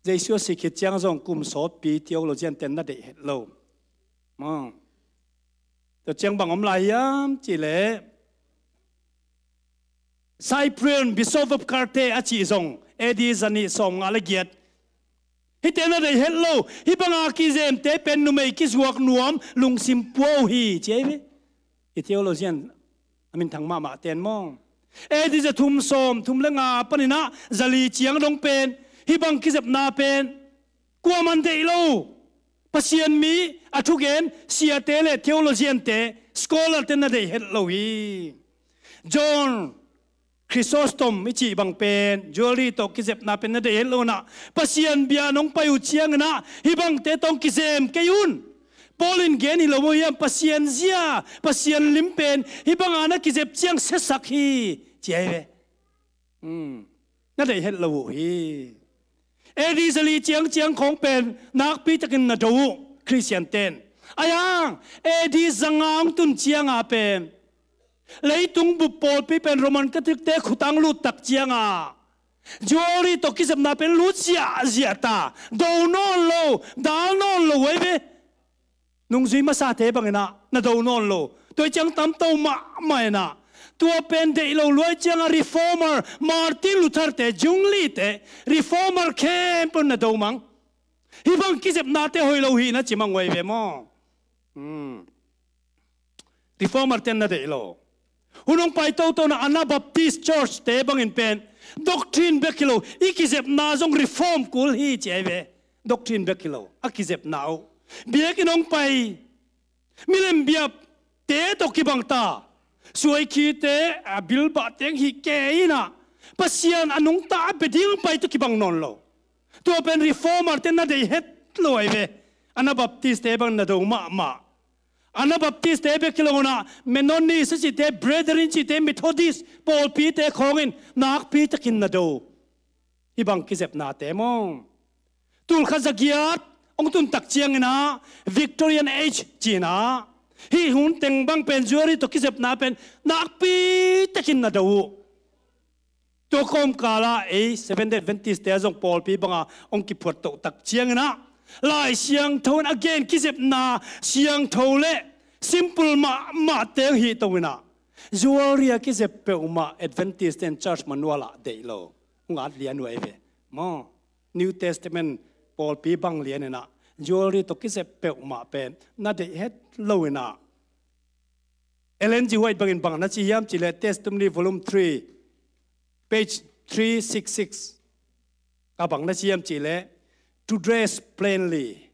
Jesu a sih khit ciang zong kum sawtpi theologian ten na deih het lo. Mang. Tua ciang bang om lai hiam cih leh, Cyprian, Bishop of Carthage a cih zong A D zanih, sawmnga le giat. Hihte na deih het lo. Hih banga kizemte pen numei kizuak nuam, lungsim pua uh hi, ci ai ve. Hih theologian a minthang mahmah ten maw, A D za thum, sawmthum le nga panin ah zali ciang dong pen hih bang kizepna pen kuaman deih lo. Pasian mi, a thugen siate le theologian te, scholar te na deih het lo hi. John Chrysostom i cih bang pen jewelry tawh kizepna pen na deih het lo in ah, Pasian bia nong pai uh ciangin ah hih bangte tawh kizem kei un. Paul in gen hi lo maw hiam? Pasian zia, Pasian lim pen hih banga na kizep ciang siasak hi, ci ai ve. Hmm. Na deih het lo uh hi. A D zali ciang ciang khawng pen nakpi takin na do uh, Khristian ten. Ai hang, A D zanga hong tun cianga pen leitung bup pawlpi pen Roman Catholic te khutang lut tak cianga jewelry tawh kizepna pen lut ziahziah ta, do nawn lo, dal nawn lo ai ve. Nungzui masate bangin ah na do nawn lo. Tua ciang tamto mahmah in ah, tua pen deih lo luai cianga reformer, Martin Luther te, Zwingli te, reformer khempeuh na do mang. Hih bang kizepnate hoih lo hi na ci mang uh ai ve maw? Hmm. Reformer ten na deih lo. Hun hong pai toto na Anabaptist Church te bangin pen doctrine bek hi lo, i kizepna zong reform kul hi ci ai ve. Doctrine bek hi lo, a kizepna uh. Biakinn hong pai, milem biapte tawh kibang ta, suaikhite, a bilbah teng hi kei in ah, Pasian a nungta a bia ding pai tawh kibang nawn lo. Tua pen reformer te na deih het lo ai ve. Anabaptist te bang na do mahmah. Anabaptist te bek hi lo in ah, Mennonist a cihte, Brethren cihte, Methodist pawlpite khawngin nakpi takin na do. Hih bang kizepnate maw? Tul khat za giat hong tun tak ciangin ah, Victorian Age ci-in ah, hih hun teng bang pen jewelry tawh kizepna pen nakpi takin na do uh. Tua kawmkala ei Seventh Day Adventist te a zong pawlpi banga hong kiphuat toh tak ciangin ah, Lai Siangtho in a gen kizepna siangtho le simple mahmah teng hi to in ah, jewelry a kizep peuhmah Adventist ten church manual ah deih lo. Hong at lian uh ai ve maw? New Testament pawlpi bang lian in ah, jewelry tawh kizep peuhmah pen na deih het lo in ah, Ellen G. White bangin bang na ci hiam cih leh, Testimony Volume three, page three six six. A bang na ci hiam cih leh, "To dress plainly,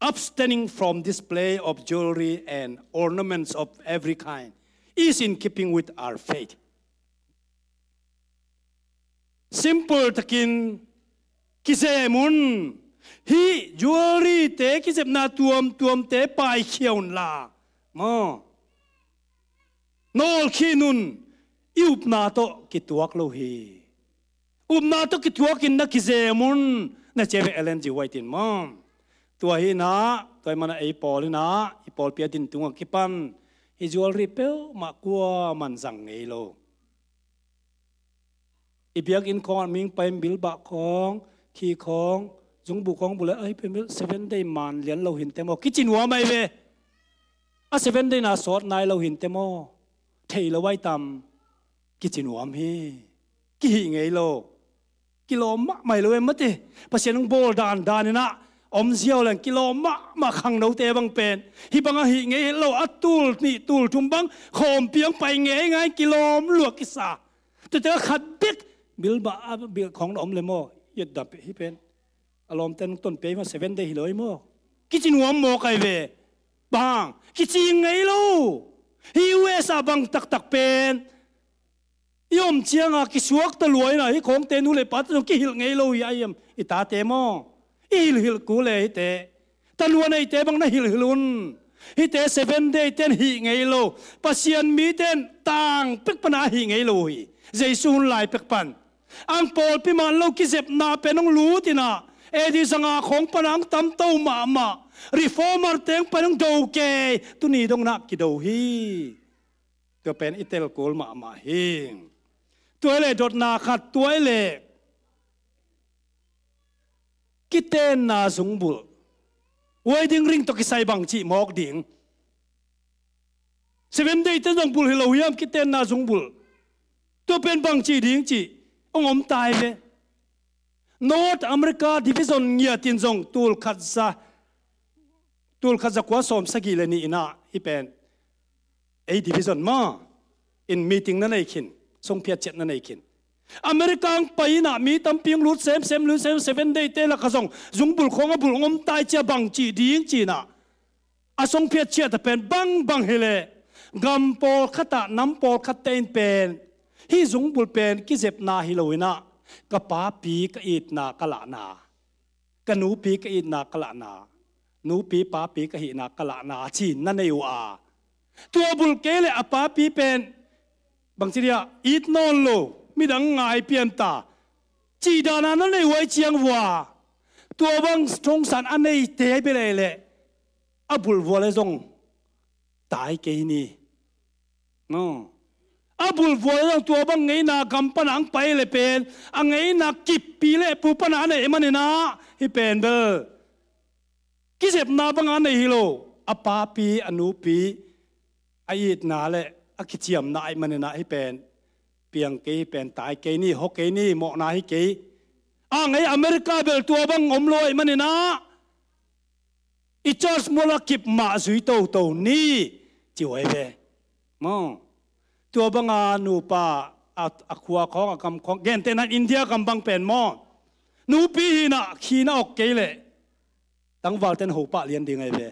abstaining from display of jewelry and ornaments of every kind, is in keeping with our faith." Simple takin kizem un. Hih jewelry te kizepna tuamtuamte paikhia unla, maw, nawlkhin un. I upna tawh kituak lo hi. Upna tawh kituakin na kizem un, na ci ai ve Ellen G. White in maw. Tua hi in ah, tua ahih manin ei pawl in ah, i pawlpi a din tung a kipan hih jewelry peuhmah kuaman zang ngei lo. I biakinn khawng ah mihing pai in bilbah khawng, khi khawng, zungbuh khawng bule, ai, pen bel Seventh Day man lian lo hinte maw, kici nuam ai ve. A Seven Day na sawt nai lo hinte maw? Thei lo ai tam? Kici nuam hi. Kihih ngei lo. Kilawm mahmah hi lo em mate. Pasian hong bawl dandan inah om ziau leng kilawm mahmah khangnote bang pen. Hih bang a hih ngei lo a tul nih tul thum bang khawmpi ang pai ngeingai kilawm lua kisa. Tuate a khat bek bilbah a bil khawng na om le maw? Yet dam peh hi pen. A lawmte nong ton pia hi maw, Seven Day hi lo hi maw? Kici nuam maw kai ve? Bang kici ngei lo. Hi U S a bang taktak pen i om cianga kisuak ta luaina hi khawngte nu le pate zong kihilh ngei lo hi a hiam? I tate maw? I hilhhilh ku le hite. Tanuan eite bang na hilhhilh un. Hite Seven Day ten hih ngei lo. Pasian miten tang pek pana hih ngei lo hi. Jesu hun lai pek pan ang pawlpi man lo kizepna pen hong lut inah A D sanga khawng pana hong tamto mahmah. Reformer teng pan hong do kei. Tuni dongna kido hi. Tua pen i tel kul mahmah hi. Tua i le dotna khat tua i le kitenna zungbulh. Wedding ring tawh kisai bang cih mawk ding. Seven Day ten zong bulh hi lo hiam kitenna zungbulh? Tua pen bang cih ding cih hong om tai ve. North America division ngiatin zong tul khat za tul khat za kua sawm sagih le nih inah hi pen. Ei division ma in meeting na nei khin, songphiat ciat na nei khin. America ang pai inah mi tampi ang lut semsem lut sem Seven Day te lakah zong zungbulh khawng a bulh ngom tai cia bang cih ding cinah a songphiat ciat a pen bangbang hileh gam pawlkhatah nam pawlkhatte in pen hih zungbulh pen kizepna hi lo inah ka papi ka itna ka lahna ka nupi ka itna ka lahna, nupi papi ka hihna ka lahna cin na nei uh a. Tua bulh kei le a papi pen bangci dia it nawn lo, midang ngai pianta cih dana na nei uh ai ciang vua. Tua bang thongsan a neite ai bia leh a bulh vua le zong tai kei ni. No. A bulh vua le zong tua bang ngeina gam pana ang pai le pen a ngeina kippi le pu pana a nei maninah hi pen bel kizepna banga a nei hi lo. A papi a nupi a itna le a kiciamna aih maninah hi pen piang kei hi pen tai kei ni, hawk kei ni, mawhna hi kei. A ngei America bel tua bang om lo aih maninah i church mual a kip mah zui toto ni ci huai ve. Maw? Tua banga nupa a, a khua khawng a kam khawng gentehna India kam bang pen maw? Nupi hinah khina awk kei leh tangvalten ho pah lian ding ai ve.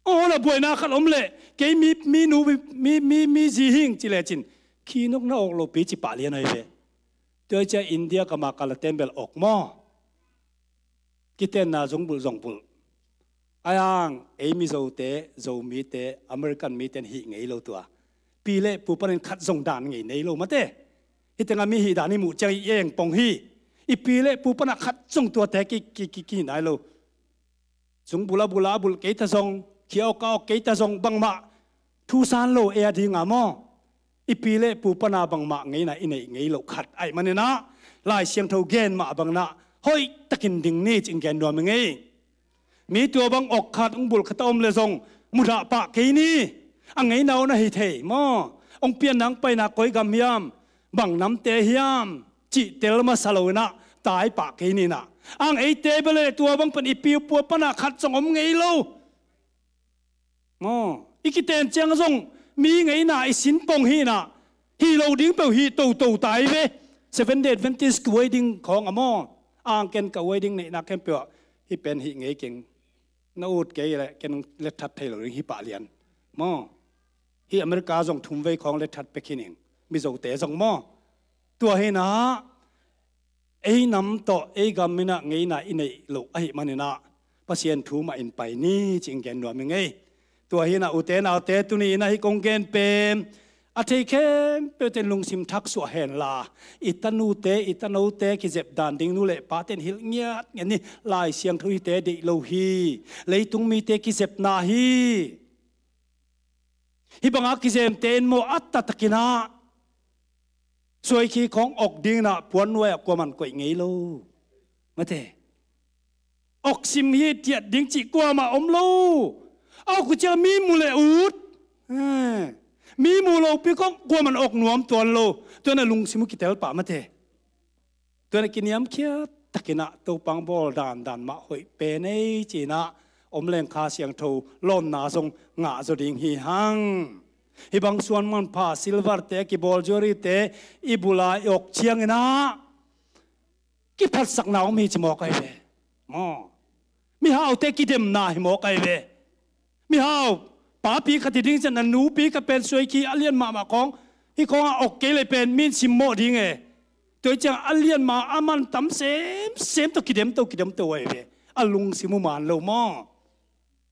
Aw la buaina khat om leh kei mi, mi nu mi, mi, mi zi hing ci lecin khinokna awk lopi ci pah lian ai ve. Tua cia India kama kalaten bel awk maw? Kitenna zungbulh zongbulh. Aiang ei Mizote, Zomite, American miten hih ngei lo tua. Pi le pu panin khat zong dan ngei nei lo mate. Hitenga mi hih dan i muh ciang i eng pong hi. I pi le pu pana khat zong tuate ki, ki, ki, ki nai lo. Zungbulh a bulh a bulh kei ta zong, khia awk a awk kei ta zong bangmah thusan lo e a dinga maw? I pi le pu pana bangmah ngeina i neih ngei loh khat aih maninah Lai Siangtho gen mah banginah hoih takin ding ni ci-in gen nuam i ngei. Mi tua bang awk khat hong bulh khat a om le zong mudah pah kei ni. A ngeina uh na hi thei maw? Hong pianna hong paina koi gam hiam? Bang namte hiam? Cih tel masa lo inah tai pah kei ninah ang eite bele tua bang pan i piupua pana khat zong om ngei lo. Maw? I kiten ciang zong mi ngeina i sin pong hinah hih lo ding peuh hih toto tai ve. Seven Day Adventist kiwei ding khawng a maw? Ang ken ka wei ding neihna khempeuh ah hih pen hih ngei keng. Na ut kei le ken let that thei lo ding hih pah lian. Maw? Hih America zong thum vei khawng let that pek hi ning. Mizote zong maw? Tua hinah ei nam tawh ei gam inah ngeina i neih loh ahi maninah Pasian thu mah in pai ni ci-in gen nuam i ngei. Tua hinah ute naute tuni inah hih kong gen pen a thei khempeuhte lungsim thak suah henla i tanute i tanote kizep dan ding nu le pate in hilh ngiatngiat ni. Lai Siangtho hihte deih lo hi. Leitung mite kizepna hi. Hih banga kizemte in maw a taktakinah suaikhi khawng awk dinginah puannuai ah kuaman koih ngei lo. Mate. Awk sim hi tiat ding cih kuamah om lo. A awk uh ciang mi mu le ut. Eh, mi mu lopi kong kuaman awk nuam tuan lo. Tuan a lungsim uh kitel pah mate. Tuan a kiniamkhiat takinah Topa hong bawl dandan mah hoih pen ei cinah om leng Kha Siangtho lawnna zong ngah zaw ding hi hang. Hih bang suan manpha silver te a kibawl jewelry te i bula i awk cianginah kiphatsakna om hi ci mawk ahi ve. Maw. Mihaute kidemna hi mawk ahi ve. Mihau, papi khat hi ding ciang a nupi khat pen suai khi a lian mahmah khawng, hih khawngah awk kei le pen min simmawh ding e. Tua hi ciang a lian mah a man tam semsem tawh kidemto kidemto ahi ve. A lungsim uh man lo maw.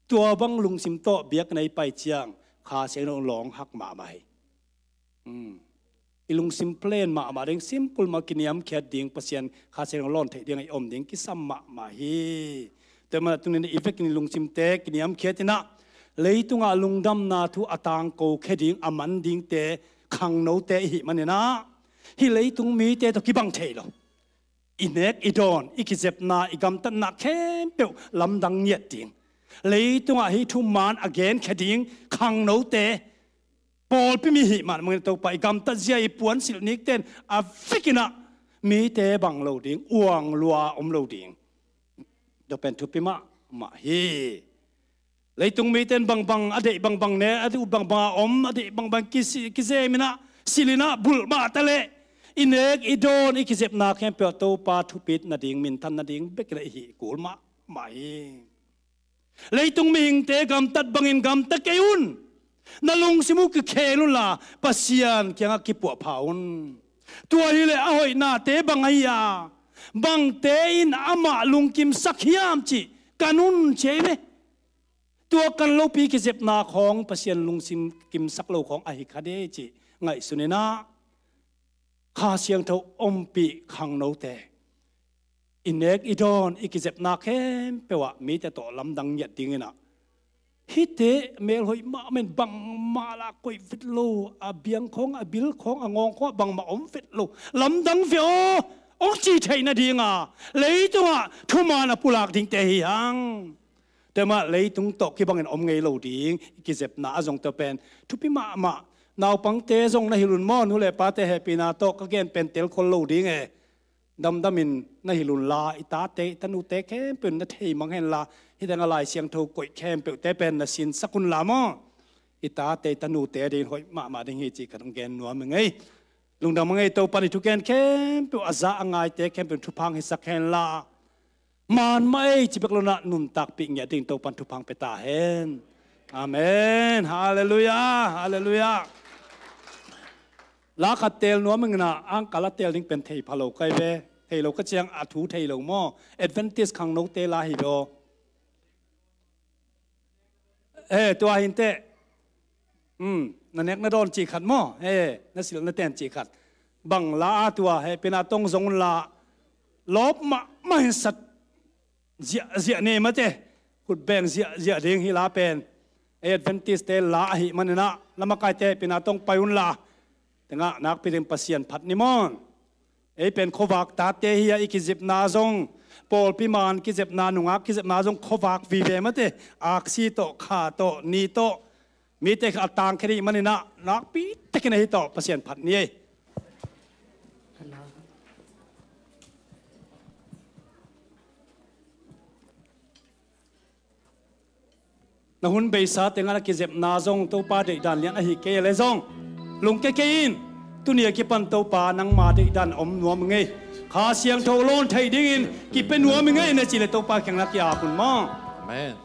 Tua bang lungsim tawh biakna i pai ciang Kha Siangtho lawng hak mahmah hi. I lungsim plain mahmah ding, simple mah, kiniamkhiat ding, Pasian Kha Siangtho lawn theih ding a i om ding kisam mahmah hi. Tua hi manah tuni-in i vekin i lungsimte kiniamkhiat inah leitungah lungdamna thu a tangko khia ding a man dingte khangnote i hih maninah hih leitung mite tawh kibang thei lo. I nek i dawn, i kizepna, i gamtatna khempeuh lamdang ngiat ding, leitungah hih thuman a genkhia ding khangnote, pawlpi mi hih man mangin Topa i gamtat zia i puansilh nikten a vekinah mite bang lo ding, uang lua om lo ding. Tua pen thupi mahmah hi. Leitung mite in bangbang a deih bangbang ne, a deih bangbang a om, a deih bangbang kisi- kizeminah silhinah bulh mah taleh i nek i dawn, i kizepna khempeuh ah Topa thupit nading, minthan nading bekinah i hih kul mahmah hi. Leitung mihingte gamtat bangin gamta kei un. Na lungsim uh kikhel unla Pasian kiangah kipuahpha un. Tua hileh a hoihnate bang ahi a, bangte in amah lungkimsak hiam cih kan un ci ahi ve. Tua kan lopi kizepna khawng Pasian lungsim kimsak lo khawng ahi kha de cih ngaihsun inah Kha Siangtho ompih khangnote, i nek i dawn, i kizepna khempeuh ah mite tawh lamdang ngiat dinginah hihte melhoih mahmah in bangmah lah koih vet lo, a biang khawng, a bil khawng, a ngawng khawng ah bangmah om vet lo, lamdang ve aw, hong ci theih nadinga leitungah thuman a pulak dingte hi hang. Tua mah leitung tawh kibangin om ngei lo ding i kizepna a zong tua pen thupi mahmah. Naupangte zong na hilh un maw, nu le pate hehpihna tawh ka gen pen telkhol lo ding e. Damdamin na hilh unla, i tate, i tanute khempeuh in na thei mang henla, hih tengah Lai Siangtho koih khempeuhte pen na sinsak unla maw, i tate, i tanute dingin hoih mahmah ding hi cih khat hong gen nuam ing ei. Lungdam ing ei. Topan i thugen khempeuh a za a ngaite khempeuh in thupha hong hisak henla, man mah ei ci bek lo inah nuntakpih ngiat ding Topan thupha hong pia ta hen. Amen. Halleluiah. Halleluiah. La khat teel nuam ing inah, angkal a teel ding pen thei pha lo ka hi ve. Thei lo ka ciang a thu thei lo maw? Adventist khangnote la hi ve aw. Eh, tua hinteh. Hmm, na nek na dawn cih khat maw? Eh, na silh na ten cih khat. Bang la a tua, hehpihna tawh zong unla, lawp mahmah in sat ziahziah ni mate, khutbeng ziahziah ding hi la pen. Ei Adventist-te la ahih maninah, la makaite hehpihna tawh pai unla, tengah nakpi ding Pasian phat ni maw. Ei pen khuavak tate hi a, i kizepna zong, pawlpi man kizepna, nungak kizepna zong khuavak vive mate, aksi tawh, kha tawh, ni tawh, mite kha a tangkhia ding maninah nakpi takin ahi tawh Pasian phat ni ei. Na hun beisa tengah na kizepna zong Topa deihdan lian ahi kei a le zong lungke kei in. Tuni a kipan Topa nangma deihdan om nuam ing ei. Kha Siangtho lawn theih dingin kipia nuam ing ei na cih leh Topa kiangah ki-ap un maw. Amen.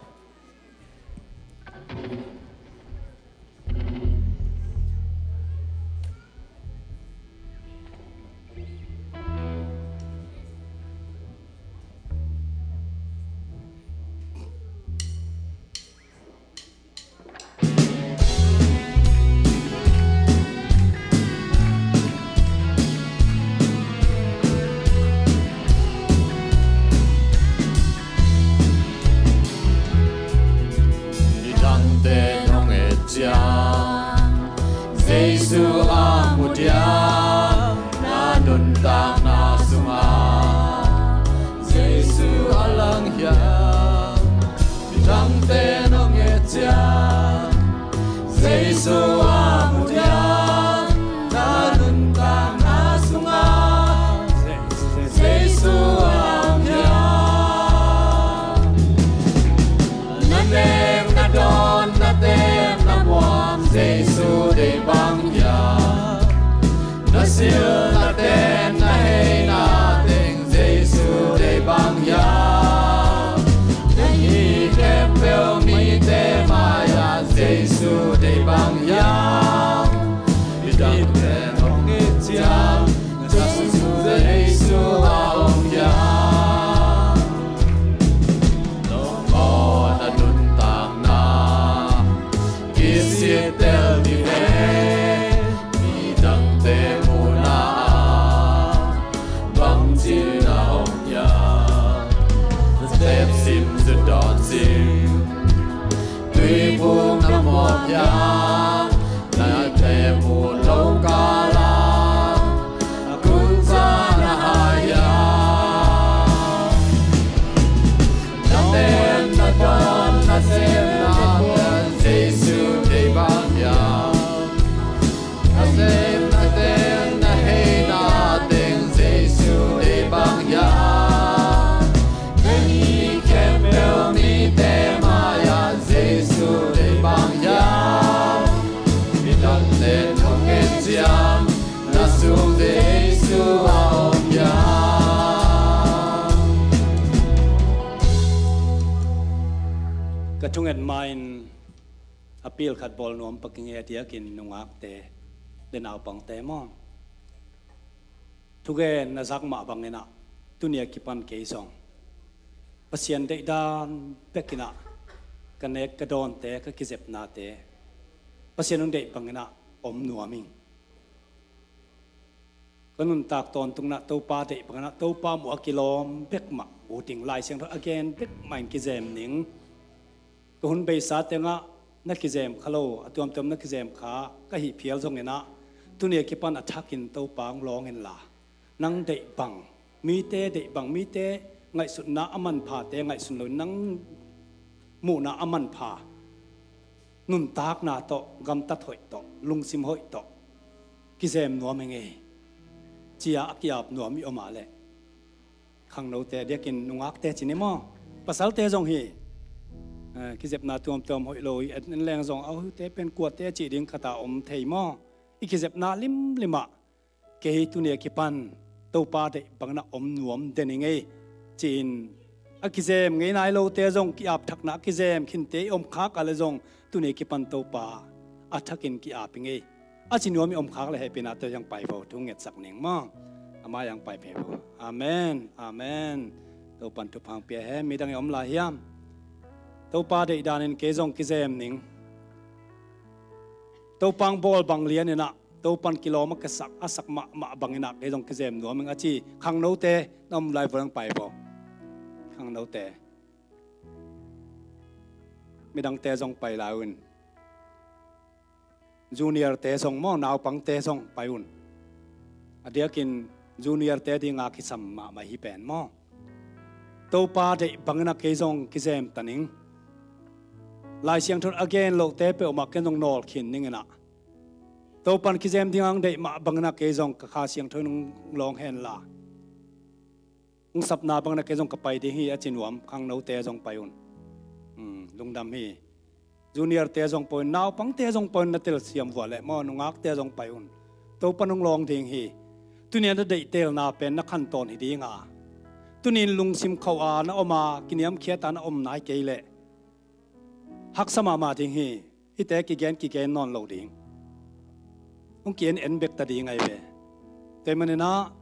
Nidangte hong et ciang Jesu a mu diam, na nuntakna sungah Jesu a lang hiam? Ite hong it ciang, na sung Jesu a om hiam? Lungawna nuntakna kisittel ding e, midangte muhna ah bangci na om hiam? Step sim zu dawn cing, tuiphum na mawk hiam? Naite muh lo kal ah a kunsa na hai hiam? Na tem, na dawn, na sepna teng Jesu deih bang hiam? Na sep, na tem, na heina teng Jesu deih bang hiam? Na hih khempeuh mite mai-ah Jesu deih bang hiam? Midangte thong et ciang, na sung Jesu a om hiam? Ka thunget ma-in appeal khat bawl nuam pak ing e, a diakin nungakte le naupangte maw. Thugen na zak mah bangin ah tuni a kipan kei zong Pasian deihdan bekin ah ka nek ka dawnte, ka kizepnate Pasian hong deih bangin ah om nuam ing. Ka nuntak tawntung in ah Topa deih bangin ah Topa muh a kilawm bek mah ut ing. Lai Siangtho a gen bek mah in kizem ning. Ka hun beisa tengah na kizem kha lo, a tuamtuam na kizem kha ka hih phial zongin ah tuni a kipan a thakin Topa hong lawng inla, nang deih bang, mite deih bang, mite ngaihsutna a manphate ngaihsun loin nang muhna a manpha, nuntakna tawh, gamtat hoih tawh, lungsim hoih tawh kizem nuam hi ing ei, ci-a a ki-ap nuam i om a leh, khangnote diakin nungakte ci ni maw, pasalte zong hi. Eh, kizepna tuamtuam hoih lo i en leng zong, a, hute pen kuate cih ding khat a om thei maw? I kizepna limlim ah kei tuni a kipan Topa deih bangin ah om nuam den ing ei, ci-in a kizem ngei nai lote zong ki-ap thakna a kizem khinte i om khak a leh zong tuni a kipan Topa a thakin ki-ap ing ei, a ci nuam i om khak leh hehpihna tawh hong pai vo, thu ngetsak ning maw. A mai-ah hong pai phei vo. Amen, amen. Topan thupha hong pia hen. Midang i om lai hiam? Topa deihdan in kei zong kizem ning. Topa hong bawl bang lianin ah Topan kilawm a ka sak, a sak mahmah bangin ah kei zong kizem nuam ing a ci khangnote na om lai vo, hong pai vo. Khangnote. Midangte zong pai lai un. Junior-te zong maw, naupangte zong pai un. A diakin junior-te dinga kisam mahmah hi pen maw. Topa deih bangin ah kei zong kizem ta ning. Lai Siangtho a gen lohte peuhmah ken zong nawl khin ning in ah, Topan kizem ding hong deih mah bangin ah kei zong ka Kha Siangtho in hong lawng henla, hong sapna bangin ah kei zong ka pai ding hi, a ci nuam khangnote zong pai un. Hmm, lungdam hi. Junior-te zong pai un, naupangte zong pai un, na telsiam vua leh maw, nungakte zong pai un. Topan hong lawng ding hi. Tuni a na deihtelna pen na khantawn hi ding a, tuni in lungsim khauh a na om a, kiniamkhiat a na om nai kei leh, haksa mahmah ding hi. Hihte kigen kigen nawn lo ding. Hong ki-en en bek ta ding ahi ve. Tua ahih manin ah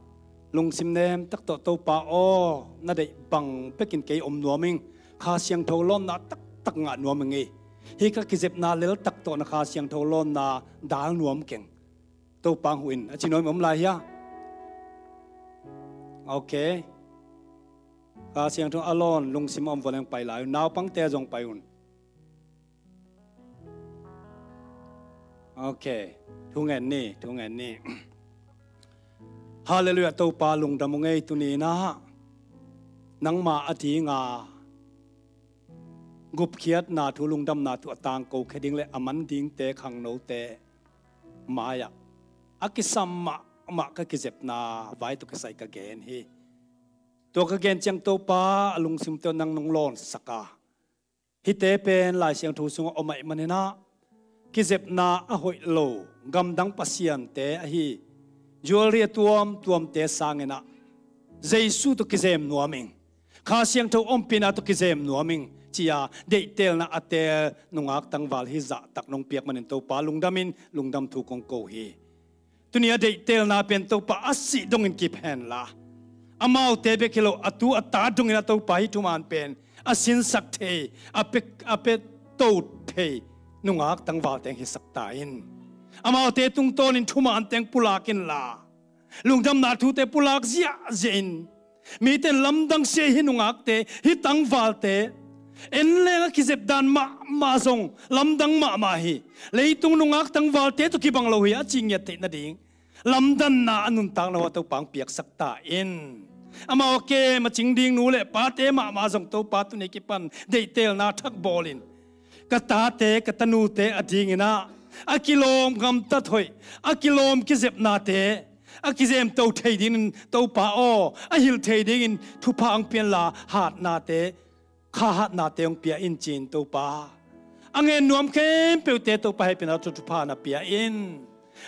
lungsim nem tak tawh, Topa aw, na deih bang bekin kei om nuam ing. Kha Siangtho lawnna taktak ngah nuam ing ei. Hih ka kizepna lel tak tawh na Kha Siangtho lawnna dal nuam keng. Topa hong huh in, a ci nuam i om lai hia? Ok. Kha Siangtho a lawn lungsim a om vua leng pai lai un. Naupangte zong pai un. Ok. Thu ngen ni, thu ngen ni. Halleluiah, Topa lungdam ung ei, tuni in ah nangma a dinga gupkhiatna thu, lungdamna thu a tangko khia ding le a man dingte, khangnote mai-ah a kisam mahmah ka kizepna vai tawh kisai ka gen hi. Tua ka gen ciang Topa, a lungsimte uh nang nong lawnsak a, hihte pen Lai Siangtho sungah om ahih manin ah kizepna a hoih lo gamdang pasiante ahi jewelry a tuamtuamte sangin ah Jesu tawh kizem nuam ing. Kha Siangtho ompihna tawh kizem nuam ing, ci-a deihtelna a teel nungak tangval hih zahtak nong piak manin Topa lungdam in, lungdam thu kong ko hi. Tuni a deihtelna pen Topa a sih dongin kip henla, amaute bek hi lo, a tu a ta dongin a Topa hih thuman pen a sinsak thei, a pe, a pe to thei nungak tangvalte hisak ta in. Amaute tungtawnin thuman teng pulak inla, lungdamna thute pulak ziahziah in. Mite in lamdang sia hi, nungakte, hih tangvalte, en leng a kizep dan mahmah zong lamdang mahmah hi. Leitung nungak tangvalte tawh kibang lo hi a ci ngiat theih nading lamdanna a nuntakna uh a Topa hong piaksak ta in. Amau a kem a cing ding nu le pate mahmah zong Topa tuni kipan deihtelna thak bawlin, ka tate ka tanute a dingin ah a kilawm gamtat hoih, a kilawm kizepnate a kizemto thei dingin Topa aw, a hilh thei dingin thupha hong pia inla, hatnate, kha hatnate hong pia in ci-in Topa, a ngen nuam khempeuhte Topa hehpihna tawh thupha na pia in.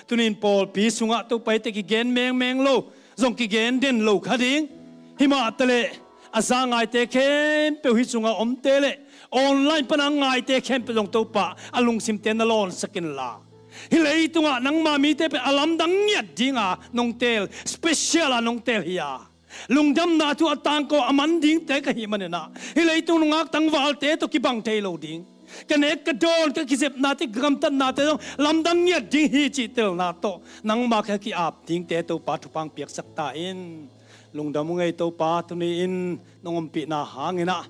Tunin pawlpi sungah Topa hihte kigen mengmeng lo, zong kigen den lo kha ding. Himah taleh a za ngaite khempeuh, hih sungah omte le online pana ngaite khempeuh zong Topa a lungsimte na lawnsak inla, hih leitungah nangma mite pen a lamdang ngiat dinga nong teel, special a nong teel hi a, lungdamna thu a tangko a man dingte ka hih manin ah, hih leitung nungak tangvalte tawh kibang thei lo ding, ka nek ka dawn, ka kizepnate, ka gamtatnate zong lamdang ngiat ding hi cih telna tawh nangma ka ki-ap dingte Topa thupha hong piaksak ta in. Lungdam ung ei Topa, tuni-in nong ompihna hangin ah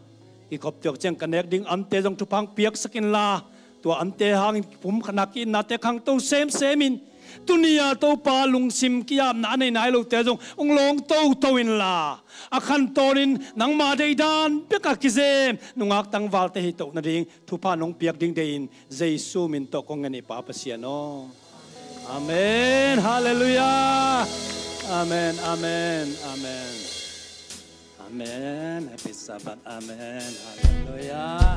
kikhop tuak ciang ka nek ding ante zong thupha hong piaksak inla, tua ante hangin pumkhatna ki-itnate khangto semsem in. Tuni-a Topa lungsim ki-apna a nei nai lote zong hong lawng toto inla, a khantawnin nangma deihdan bek a kizem nungak tangvalte hi toh nading thupha nong piak ding deihin Jesu min tawh kong ngen hi, Pa Pasian aw. Amen. Halleluiah. Amen. Amen. Amen. Amen. Happy Sabbath. Amen. Halleluiah.